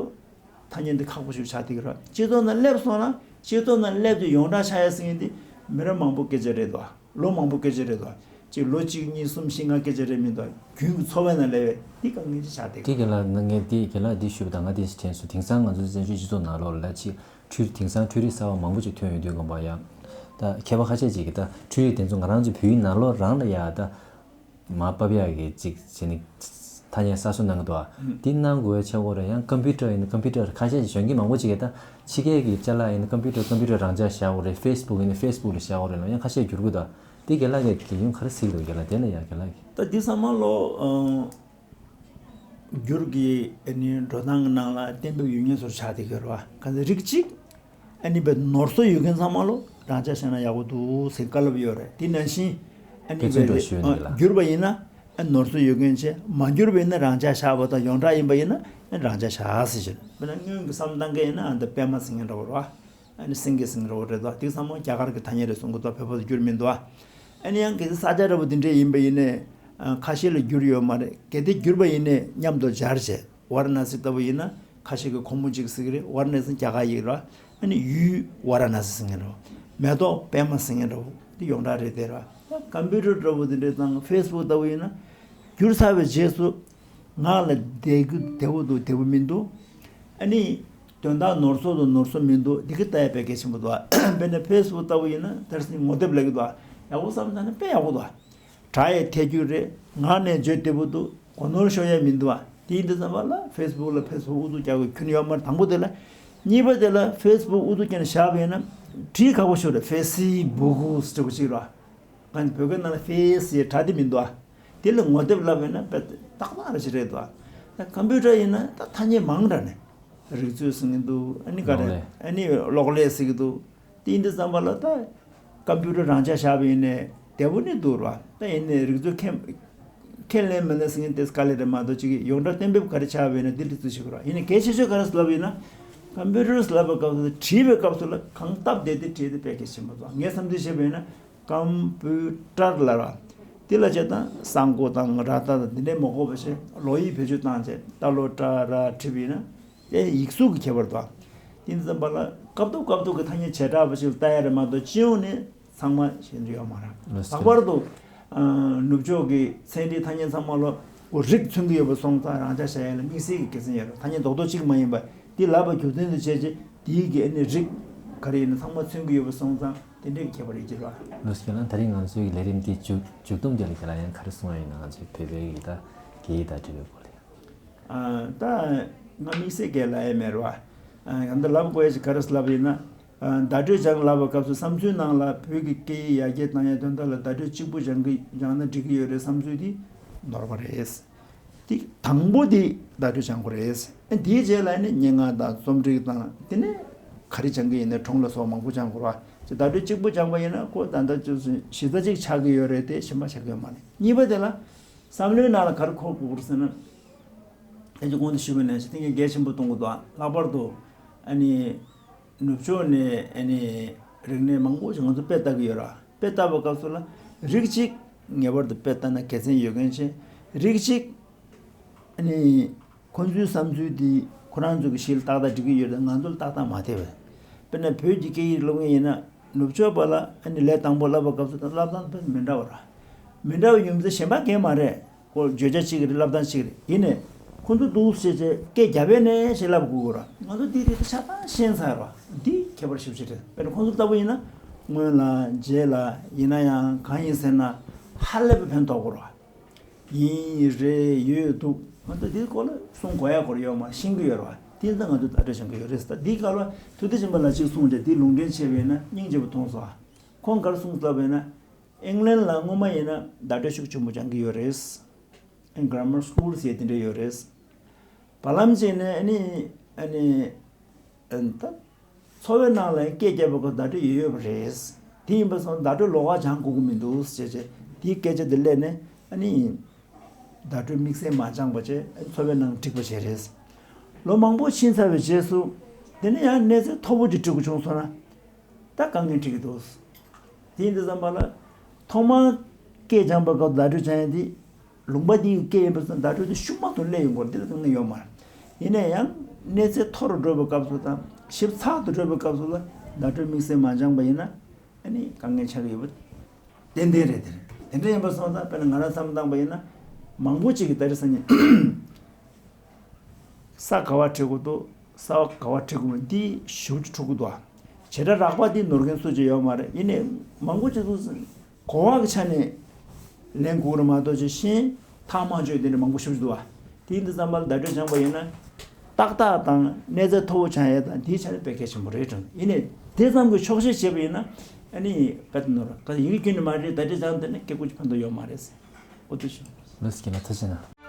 ཐ་སྙད་དེ་ཁག་པོ་ཞིག་ཆགས་བསྡད་ཀྱི་ར། སྤྱི་ཚོགས་ནང་སླེབས་སོང་ན་སྤྱི་ཚོགས་ནང་སླེབས་དུས་ཡོངས་གྲགས་ཆགས་ཡ་ཟེར་མཁན་དེ་མི་རབས་མང་པོ་སྐད་ཆ་རེད་དོ། ལོ་མང་པོ་སྐད་ཆ་རེད་དོ། ཅིག་ལོ་གཅིག་གཉིས་གསུམ་བཞི་ལྔ་སྐད་ཆ་རེད་མི་འདུག་རྒྱུན་གྱི་འཚོ་བའི་ནང་སླེབས་པའི་དེ་དཀའ་ངལ་ཅིག་ཆགས་བསྡད་ཀྱི་ར། ད་ངས་དེ་རྒན་ལགས་འདི་ཞུས་པ་དང་ང་དེ་དྲན་སོང་། དེང་སང་ང་ཚོ་བཙན་བྱོལ་སྤྱི་ཚོགས་ནང་ལོགས་ལ་ཅིག་འཕྲུལ་དེང་སང་འཕྲུལ་རིག་གསར་བ་མང་པོ་ཅིག་ཐོན་ཡོང་དུས་དགོངས་པ་ཡང་ད་མཁས་པ་ཁ་ཤས་ཅིག་གིས་ད་འཕྲུལ་རིག་དེ་ཚོ་ང་རང་ཚོའི་བོད་ཡིག་ནང་ལོགས་རང་ལ་ཡ་ད་མར་ཕབ་ཡག་གི་ཅིག་བྱས་ནས་ཐ་སྙད་གསར་བཟོ་གནང་གི་འདུག་ཨ། འདི་གནང་དགོས་ཆེ་བོ་རེད། ཡང་ཀམ་པུ་ཊར་ཡིན་ན་ཀམ་པུ་ཊར་ཁ་ཤས་ཅིག་གཞོན་སྐྱེས་མང་པོ་ཅིག་གིས་ད་ཕྱི་རྒྱལ་གྱི་ཅ་ལག་ཡིན་ན་ཀམ་པུ་ཊར་ཀམ་པུ་ཊར་རང་འཇགས་བཞག་དགོས་རེད། ཕེ་སི་བུག་ཡིན་ན་ཕེ་སི་བུག་ལ་བཞག་དགོས་རེད་ལབ་ཡང་ཁ་ཤས་བསྒྱུར་གི་འདུག་དེ་རྒན་ལགས་ཀྱིས་རྒྱལ་ཡོངས་ག་རེ་གཟིགས་འདུག་རྒན་ལགས་དེ་ལ་ཡ་རྒན་ལགས་ཀྱིས། ད་འདི་ཚང་མ་ལོ། འགྱུར་གྱི་ཨ་ནི་འགྲོ་སྟངས་ཀྱི་ནང་ལ་གཏན་འབེབས་ཡོད་མཁན་ཚོར་ཆགས་བསྡད་ཀྱི་རེད་བ། གང་ཟེར་རིགས་གཅིག་ཨ་ནི་བའི་ནོར་སྲོལ་ཡོད་མཁན་ཚང་མ་ལོ་རང་འཇགས་བཞག་ན་ཡག་པོ་འདུག་ཟེར་བཀའ་སློབ་ཡོད་རེད། དེ་ནང་བཞིན་ཨ་ནི་དཔེ་མཚོན་བའི་འགྲོ་ཞུས་ནས་ལ། འགྱུར་བ་ཡིན་ན་ཨ་ནོར་སྲོལ་ཡོད་མཁན་བྱས། མ་འགྱུར་བ་ཡིན་ན་རང་འཇགས་བཞག་པ་དང་ཡོངས་གྲགས་ཡིན་པ་ཡིན་ན་ཨ་རང་འཇགས་བཞག་ཟེར་བྱས། དཔེར་ན་སྔོན་གྱི་བསམ་བཏང་མཁན་ཡིན་ན་ཨ་ད་པད་མ་ཟེར་མཁན་འདྲ་བོ་རེད་བ། ཨ་ནི་སེང་གེ་ཟེར་མཁན་འདྲ་བོ་རེད་དོ། དེ་ཚང་མ་རྒྱ་གར་གྱི་ཐ་སྙད་རེད་གསུང་གི་འདུག་བོད་པ་ཚོ་བསྒྱུར་མི་འདུག་ཨ་ནི་ཡང་གལ་སྲིད་ས་ཆ་འདྲ་བོ་དེ་འདྲས་ཡིན་པ་ཡིན་ནའི་ཁ་ཤས་ལ་བསྒྱུར་ཡོད་མ་རེད། གལ་ཏེ་བསྒྱུར་པ་ཡིན་ནའི་མཉམ་དུ་སྦྱར་བྱས། ཝཱ་ར་ཎ་སི་ལྟ་བུ་ཡིན་ན་ཁ་ཤས་ཀྱིས་ཁོ་མོ་གཅིག་ཟེར་གྱི་རེད། ཝཱ་ར་ཎ་སི་རྒྱ་གར་ཡིག་རེད། ཨ་ནི་ཡུལ་ཝཱ་ར་ཎ་སི་ཟེར་མཁན་རེད། མེ་ཏོག་པད་མ་ཟེར་མཁན་འདྲ་བོ་འདི་ཡོངས་གྲགས་རེད་དེ་ར། ཀམ་པུ་ཊར་འདྲ་བོ་དེ་འདྲས་དང་ཕེ་སི་བུག་ལྟ་བུ་ཡིན་ན་བསྒྱུར་ཚར་བའི་རྗེས་སུ། ངག་ལ་བདེ་གི་བདེ་བོ་འདུག་བདེ་བོ་མི་འདུག་ཨ་ནི་དོན་དག་ནོར་སོང་འདུག་ནོར་སོང་མི་འདུག་འདི་གི་ལྟ་ཡ་དཔེ་གལ་ཆེན་པོ་འདུག་དཔེར་ན་ཕེ་སི་བུག་ལྟ་བུ་ཡིན་ན་དེར་སྲིད་ངོ་དེབ་ལབ་ཀྱི་འདུག་ཡག་པོ་བསམ་བྱས་ན་དཔེ་ཡག་པོ་འདུག་དྲ་ཡི་ཐད་རྒྱུ་རེད། ངག་ནས་བརྗོད་བདེ་པོ་འདུག་གོ་ནོར་ཤོར་ཡ་མི་འདུག་དེ་ཡིན་དུས་ཙམ་པ་ལ་ཕེ་སི་བུག་ལ་ཕེ་སི་བུག་ཨུ་ཚུགས་རྒྱག་དགོས་ཁྱོན་ཡོད་མ་རེད། དང་པོ་དེ་ལ། གཉིས་པ་དེ་ལ་ཕེ་སི་བུག་ཨུ་ཚུགས་རྒྱག་ནས་བཞག་པ་ཡིན་ན། བྲིས་ཁག་པོ་ཤོར་རེད། ཕེ་སི་བུག་ཟེར་དགོས་ཅིག་ར། གང་བོད་སྐད་ནང་ལ་ཕེ་སི་ཡི་སྒྲ་དེ་མི་འདུག་ཨ། དེ་ལ་ངོ་དེབ་ལབ་པ་ཡིན་ན་དཔེ་ཏག་ཏག་རེ་ཞིག་རེད་འདུག་ཨ། ད་ཀམ་པུ་ཊར་ཡིན་ན་ད་ཐ་སྙད་མང་དྲགས་ནས། རིག་མཛོད་ཟེར་གྱི་འདུག་ཨ་ནི་ག་རེ། གློག་ཀླད། ཨ་ནི་གློག་ཀླད་ཟེར་གྱི་འདུག་དེ་ཡིན་དུས་ཙམ་པ་ལ་ད་ཀམ་པུ་ཊར་རང་འཇགས་བཞག་པ་ཡིན་ནའི་བདེ་པོ་ནི་འདུག་ར། ད་ཡིན་ནའི་རིག་མཛོད་ཁས་ཁས་ལེན་མི་ལེན་ཟེར་མཁན་དེ་དཀའ་ལས་རེད་མ་གཏོགས་ཅིག་ཡོངས་གྲགས་གཏན་འབེབས་ག་རེ་ཆགས་པ་ཡིན་ན་དེ་འགྲིག་ཚུལ་ཞིག་ར། ཡིན་ནའི་གལ་ཆེ་ཤོས་ག་རེ་ལབ་པ་ཡིན་ན། ཀམ་པུ་ཊར་ལབ་པའི་སྐབས་སུ་བྲིས་པའི་སྐབས་སུ་ལ་གང་སྟབས་བདེ་བདེ་བྲིས་དེ་དཔེ་གལ་ཆེན་པོ་འདུག་ངས་བསམ་ཚུལ་བཤད་པ་ཡིན་ན། ཀམ་པུ་ཊར་ལ་ར། དེ་ལ་བྱས་ཙང་ས་མགོ་དང་ར་བཏགས་དང་དེ་འདྲའི་མ་གོ་བ་བྱས་ལོག་གཡས་བེད་སྤྱོད་བཏང་བྱས་ཏ་ལོ་ཏྲ་ར་བྲིས་པ་ཡིན་ན། དེ་ཡིག་གཟུགས་ཀྱི་ཁྱད་པར་དང་། དེ་ཙམ་པ་ལ་སྐབས་ཐོག་སྐབས་ཐོག་གི་ཐ་སྙད་བྱེ་བྲག་པ་ཞིག་ལ་ལྟ་ཡ་རེད་མ་གཏོགས་སྤྱི་ཡོངས་ནས་ཚང་མ་ཤེས་འདྲི་ཡོད་མ་རེད། ལགས་སོ། ལྷག་པར་དུ་ཨ་ནུབ་ཕྱོགས་ཀྱི་ཚན་རིག་ཐ་སྙད་ཚང་མ་ལ་གོ་རིགས་མཚོན་གྱི་ཡོད་པ་སོང་ཙང་རང་འཇགས་བྱ་ཡ་ལ་དམིགས་བསལ་གྱི་དགེ་མཚན་ཡོད་རེད། ཐ་སྙད་རྡོག་རྡོག་གཅིག་མ་ཡིན་པ་འདི་ལབ་པ་རྒྱུ་མཚན་དུ་བྱས་རྗེས་དེའི་གི་ཨ་ནི་རིགས་ག་རེ་ཡིན་ན་ཚང་མ་མཚོན་གྱི་ཡོད་པ་སོང་ཙང་དེ་འདྲའི་གི་ཁྱད་པར་ཡོད་ཀྱི་རེད། ལགས་སོ། ཁྱེད་རང་ད་རིང་ང་ཚོའི་ལས་རིམ་འདི་མཇུག་མཇུག་བསྡོམས་དེ་ལ་ཁྱེད་རང་ཡང་ག་རེ་གསུང་བ་ཡིན་ན། ང་ཚོའི་བོད་པའི་ཡི་ད་སྐད་ཡིག་དང་འབྲེལ་བའི་སྐོར་ལ་ཡང་། ཨ་ད་ ང་དམིགས་བསལ་སྐད་ལབ་ཡ་མེད་རེད་བ། ཨ་ཡང་ད་ལབ་དགོས་ཡ་ཞིག་ག་རེ་ལབ་ཡིན་ན། ཨ་བརྡ་སྤྲོད་སྦྱང་ལབ་པའི་སྐབས་སུ་བསམ་ཚུལ་ནང་ལ་བོད་ཀྱི་སྐད་ཡིག་ཡར་རྒྱས་བཏང་ཡའི་དོན་དག་ལ་བརྡ་སྤྲོད་གཅིག་པུ་སྦྱང་གི་སྦྱང་ན་འགྲིག་གི་ཡོད་རེད་བསམ་ཚུལ་དེ་ནོར་བ་རེད། དེ་དང་པོ་དེ་བརྡ་སྤྲོད་སྦྱང་དགོས་རེད། ཨ་དེའི་རྗེས་ལ་ནི་སྙན་ངག་དང་རྩོམ་རིག་དང་དེ་ནས་ག་རེ་སྦྱང་གི་ཡིན་ན་སྒྲུང་ལ་སོགས་མང་པོ་སྦྱང་དགོས་རེད་བ། ཅེས་བརྡ་སྤྲོད་གཅིག་པུ་སྦྱངས་པ་ཡིན་ན་ཁོ་ད་ལྟ་ཅུང་ཟད་གཞི་རྩ་གཅིག་ཆགས་ཀྱི་ཡོད་རེད་དེ་གཞན་པ་ཆགས་ཀྱི་ཡོད་མ་རེད། གཉིས་པ་དེ་ལ་བསམ་བློའི་ནང་ལ་ག་རེ་འཁོར་དགོས་རེད་ཟེར་ན། ད་ཅི་གོང་དུ་ཞུས་པ་ནང་བཞིན་དེ་གའི་གལ་ཆེན་པོ་གཏོང་གི་འདུག་ལྷག་པར་དུ་ཨ་ནི་ནུབ་ཕྱོགས་ནས་ཨ་ནི་རིག་གནས་མང་པོ་ཞིག་ང་ཚོ་དཔེ་ལྟ་གི་ཡོད་ར། དཔེ་ལྟ་བའི་སྐབས་སུ་ལ་རིགས་གཅིག་ངེས་པར་དུ་དཔེ་ལྟ་ན་དགེ་མཚན་ཡོད་མཁན་ཆེ། རིགས་གཅིག་ཨ་ནི་ཁོ་ཚོའི་བསམ་ཚུལ་དེ་ཁོ་རང་ཚོ་གི་གཞི་ལ་ཏག་ཏག་འགྲིག་གི་ཡོད་རེད། ང་ཚོ་ལ་ཏག་ཏག་མ་ཐེབས་པས། དཔེར་ན་བོད་ཀྱི་སྐད་ཡིག་སློབ་མཁན་ཡིན་ན་ནུབ་ཕྱོགས་པ་ལ་ཨ་ནི་ལས་དང་པོ་བསླབ་པའི་སྐབས་སུ་ད་བསླབ་སྟངས་དཔེ་མི་འདྲ་བ་ར། མི་འདྲ་བའི་ཡུམ་ཚ་གཞན་པ་གང་ཡང་མ་རེད། ཁོ་བརྗོད་བྱ་གཅིག་རེད། བསླབ་སྟངས་གཅིག་རེད། ཡིན་ནའི་ཁོ་ཚོ་འདུག་ཟེར་བྱས་སྐད་རྒྱབ་པས་ནས་ཞེས་ལབ་དགོས་ཀྱི་ར། ང་ཚོ་འདི་རེད་ད་ཆ་ཚང་ཤེས་ཚར་བ་འདི་ཁྱད་པར་ཞེ་པོ་ཅིག་རེད། དཔེར་ན་ཁོ་ཚོ་ལྟ་བུ་ཡིན་ན་སྔོན་ལ་རྗེས་ལ་ཡིན་ན་ཡང་གང་ཡིན་ཟེར་ན་ཧ་ལས་པའི་ཕན་ཐོགས་ཀྱི་ར། ཡིན་རེད་ཡོད་འདུག་ང་ཚོ་འདིའི་སྐོར་ལ་གསུང་དགོས་ཡ་སྐོར་ཡོད་མ་ཤེས་ཀྱི་ཡོད་ར། འདི་ད་ང་ཚོ་བརྡ་སྤྲོད་བྱེད་ཀྱི་ཡོད་རེད་ཟེར། ད་འདིའི་སྐོར་ལ་ཐུབ་བསྟན་ཆེན་པོ་ལ་གཅིག་གསུངས་རེད། འདི་ལུང་འདྲེན་བྱས་པས་ན་སྙིང་རྗེ་པོ་མཐོང་སོང་། ཁོང་ག་རེ་གསུངས་ལབ་པས་ན། ཨིང་ལན་ལ་སྔོན་མ་ཡིན་ན་བརྡ་སྤྲོད་ཤུགས་ཆེན་པོ་སྦྱང་གི་ཡོད་རེད། Grammar School ཟེར་དེ་འདྲ་ཡོད་རེད། བར་ལམ་ཅིག་ནས་ཨ་ནི་ཨ་ནི་ཨ་ནི་ད་འཚོ་བའི་ནང་ལ་སྐད་རྒྱབ་པའི་སྐབས་བརྡ་སྤྲོད་ཡོད་ཡོད་པ་རེད། དེ་ཡིན་པ་སོང་བརྡ་སྤྲོད་ལོགས་ཀ་སྦྱང་དགོས་ཀྱི་མི་འདུག་ཟེར་བྱས་དེའི་སྐད་ཆ་དེ་སླེབས་ནས་ཨ་ནི་བརྡ་སྤྲོད་དམིགས་བསལ་མ་སྦྱངས་པ་བྱས་ཨ་ནི་འཚོ་བའི་ནང་འགྲིག་པ་བྱས་རེད། ལོ་མང་པོ་ཕྱིན་ཚར་བའི་རྗེས་སུ་དེ་ནས་ཡང་གནས་ཚད་མཐོ་པོ་ཅིག་འགྲིག་དགོས་བྱུང་སོང་ན། ད་དཀའ་ངལ་འཕྲད་ཀྱི་འདུག་དེ་ཡིན་དུས་ཙམ་པ་ལ་ཐོག་མར་སྐད་སྦྱངས་པའི་སྐབས་བརྡ་སྤྲོད་སྦྱང་ཡས་དེ་ལུང་པ་དེའི་སྐད་ཡིན་པ་སོང་བརྡ་སྤྲོད་དེ་ཤུགས་མ་གཏོང་སླེབས་ཡོང་གི་རེད། འདི་ལ་དཀའ་ངལ་ཡོད་མ་རེད། ཡིན་ན་ཡང་གནས་ཚད་མཐོ་རུ་འགྲོ་བའི་སྐབས་སུ་དང་ཞིབ་ཚགས་སུ་འགྲོ་བའི་སྐབས་སུ་ལ་བརྡ་སྤྲོད་དམིགས་བསལ་མ་སྦྱངས་པ་ཡིན་ན་ཨ་ནི་དཀའ་ངལ་ཆགས་ཀྱི་ཡོད་པ་ཏན་ཏན་རེད། དེ་རེད། དེ་འདྲ་ཡིན་པ་སོང་ཙང་དཔེར་ན་ང་རང་བསམ་བློ་བཏང་པ་ཡིན་ན་མང་པོ་ཅིག་གིས་ད་རེས་སང་ཉིན། ས་ག་བ་ཁྲིད་དགོས་འདུག་ས་བ་ག་བ་ཁྲིད་དགོས་མིན་འདི་ཞིབ་ཅིག་འཁྲུག་གི་འདུག་བྱེ་བྲག་རགས་པ་འདི་ནོར་མཁན་སུ་ཅིག་ཡོད་མ་རེད། ཡིན་ནའི་མང་པོ་ཅིག་ཏུ་གོ་བ་གི་ཆ་ནས་ལེན་དགོས་རེད་མ་གཏོགས་ཅིག་ཤེས་ཐག་མ་ཆོད་དེ་འདྲ་མང་པོ་ཞིབ་ཅིག་འདུག་བ། དེ་ཡིན་དུས་ཙམ་པ་ལ་བརྡ་སྤྲོད་སྦྱངས་པ་ཡིན་ན་ཏག་ཏག་དང་གནས་ཚད་མཐོ་བོ་སྦྱང་ཡས་དང་དེའི་ཆ་ནས་དཔེ་གལ་ཆེན་པོ་རེད་དྲན། ཡིན་ནའི་དེ་ཙམ་གྱི་ཆོག་ཤེས་བྱས་པ་ཡིན་ན་ཨ་ནི་ག་དེ་ནོར་ག་ཡིན་གྱི་རྒྱུན་ནས་མ་རེད། བརྡ་སྤྲོད་སྦྱངས་དེ་ནི་སྐད་ཀོ་ཅིག་ཕན་ཐོགས་ཡོད་མ་རེད་ཟེར། འོ་དེ་ཞུ། ལགས་སོ། ཁྱེད་ལ་ཐུགས་རྗེ་གནང་།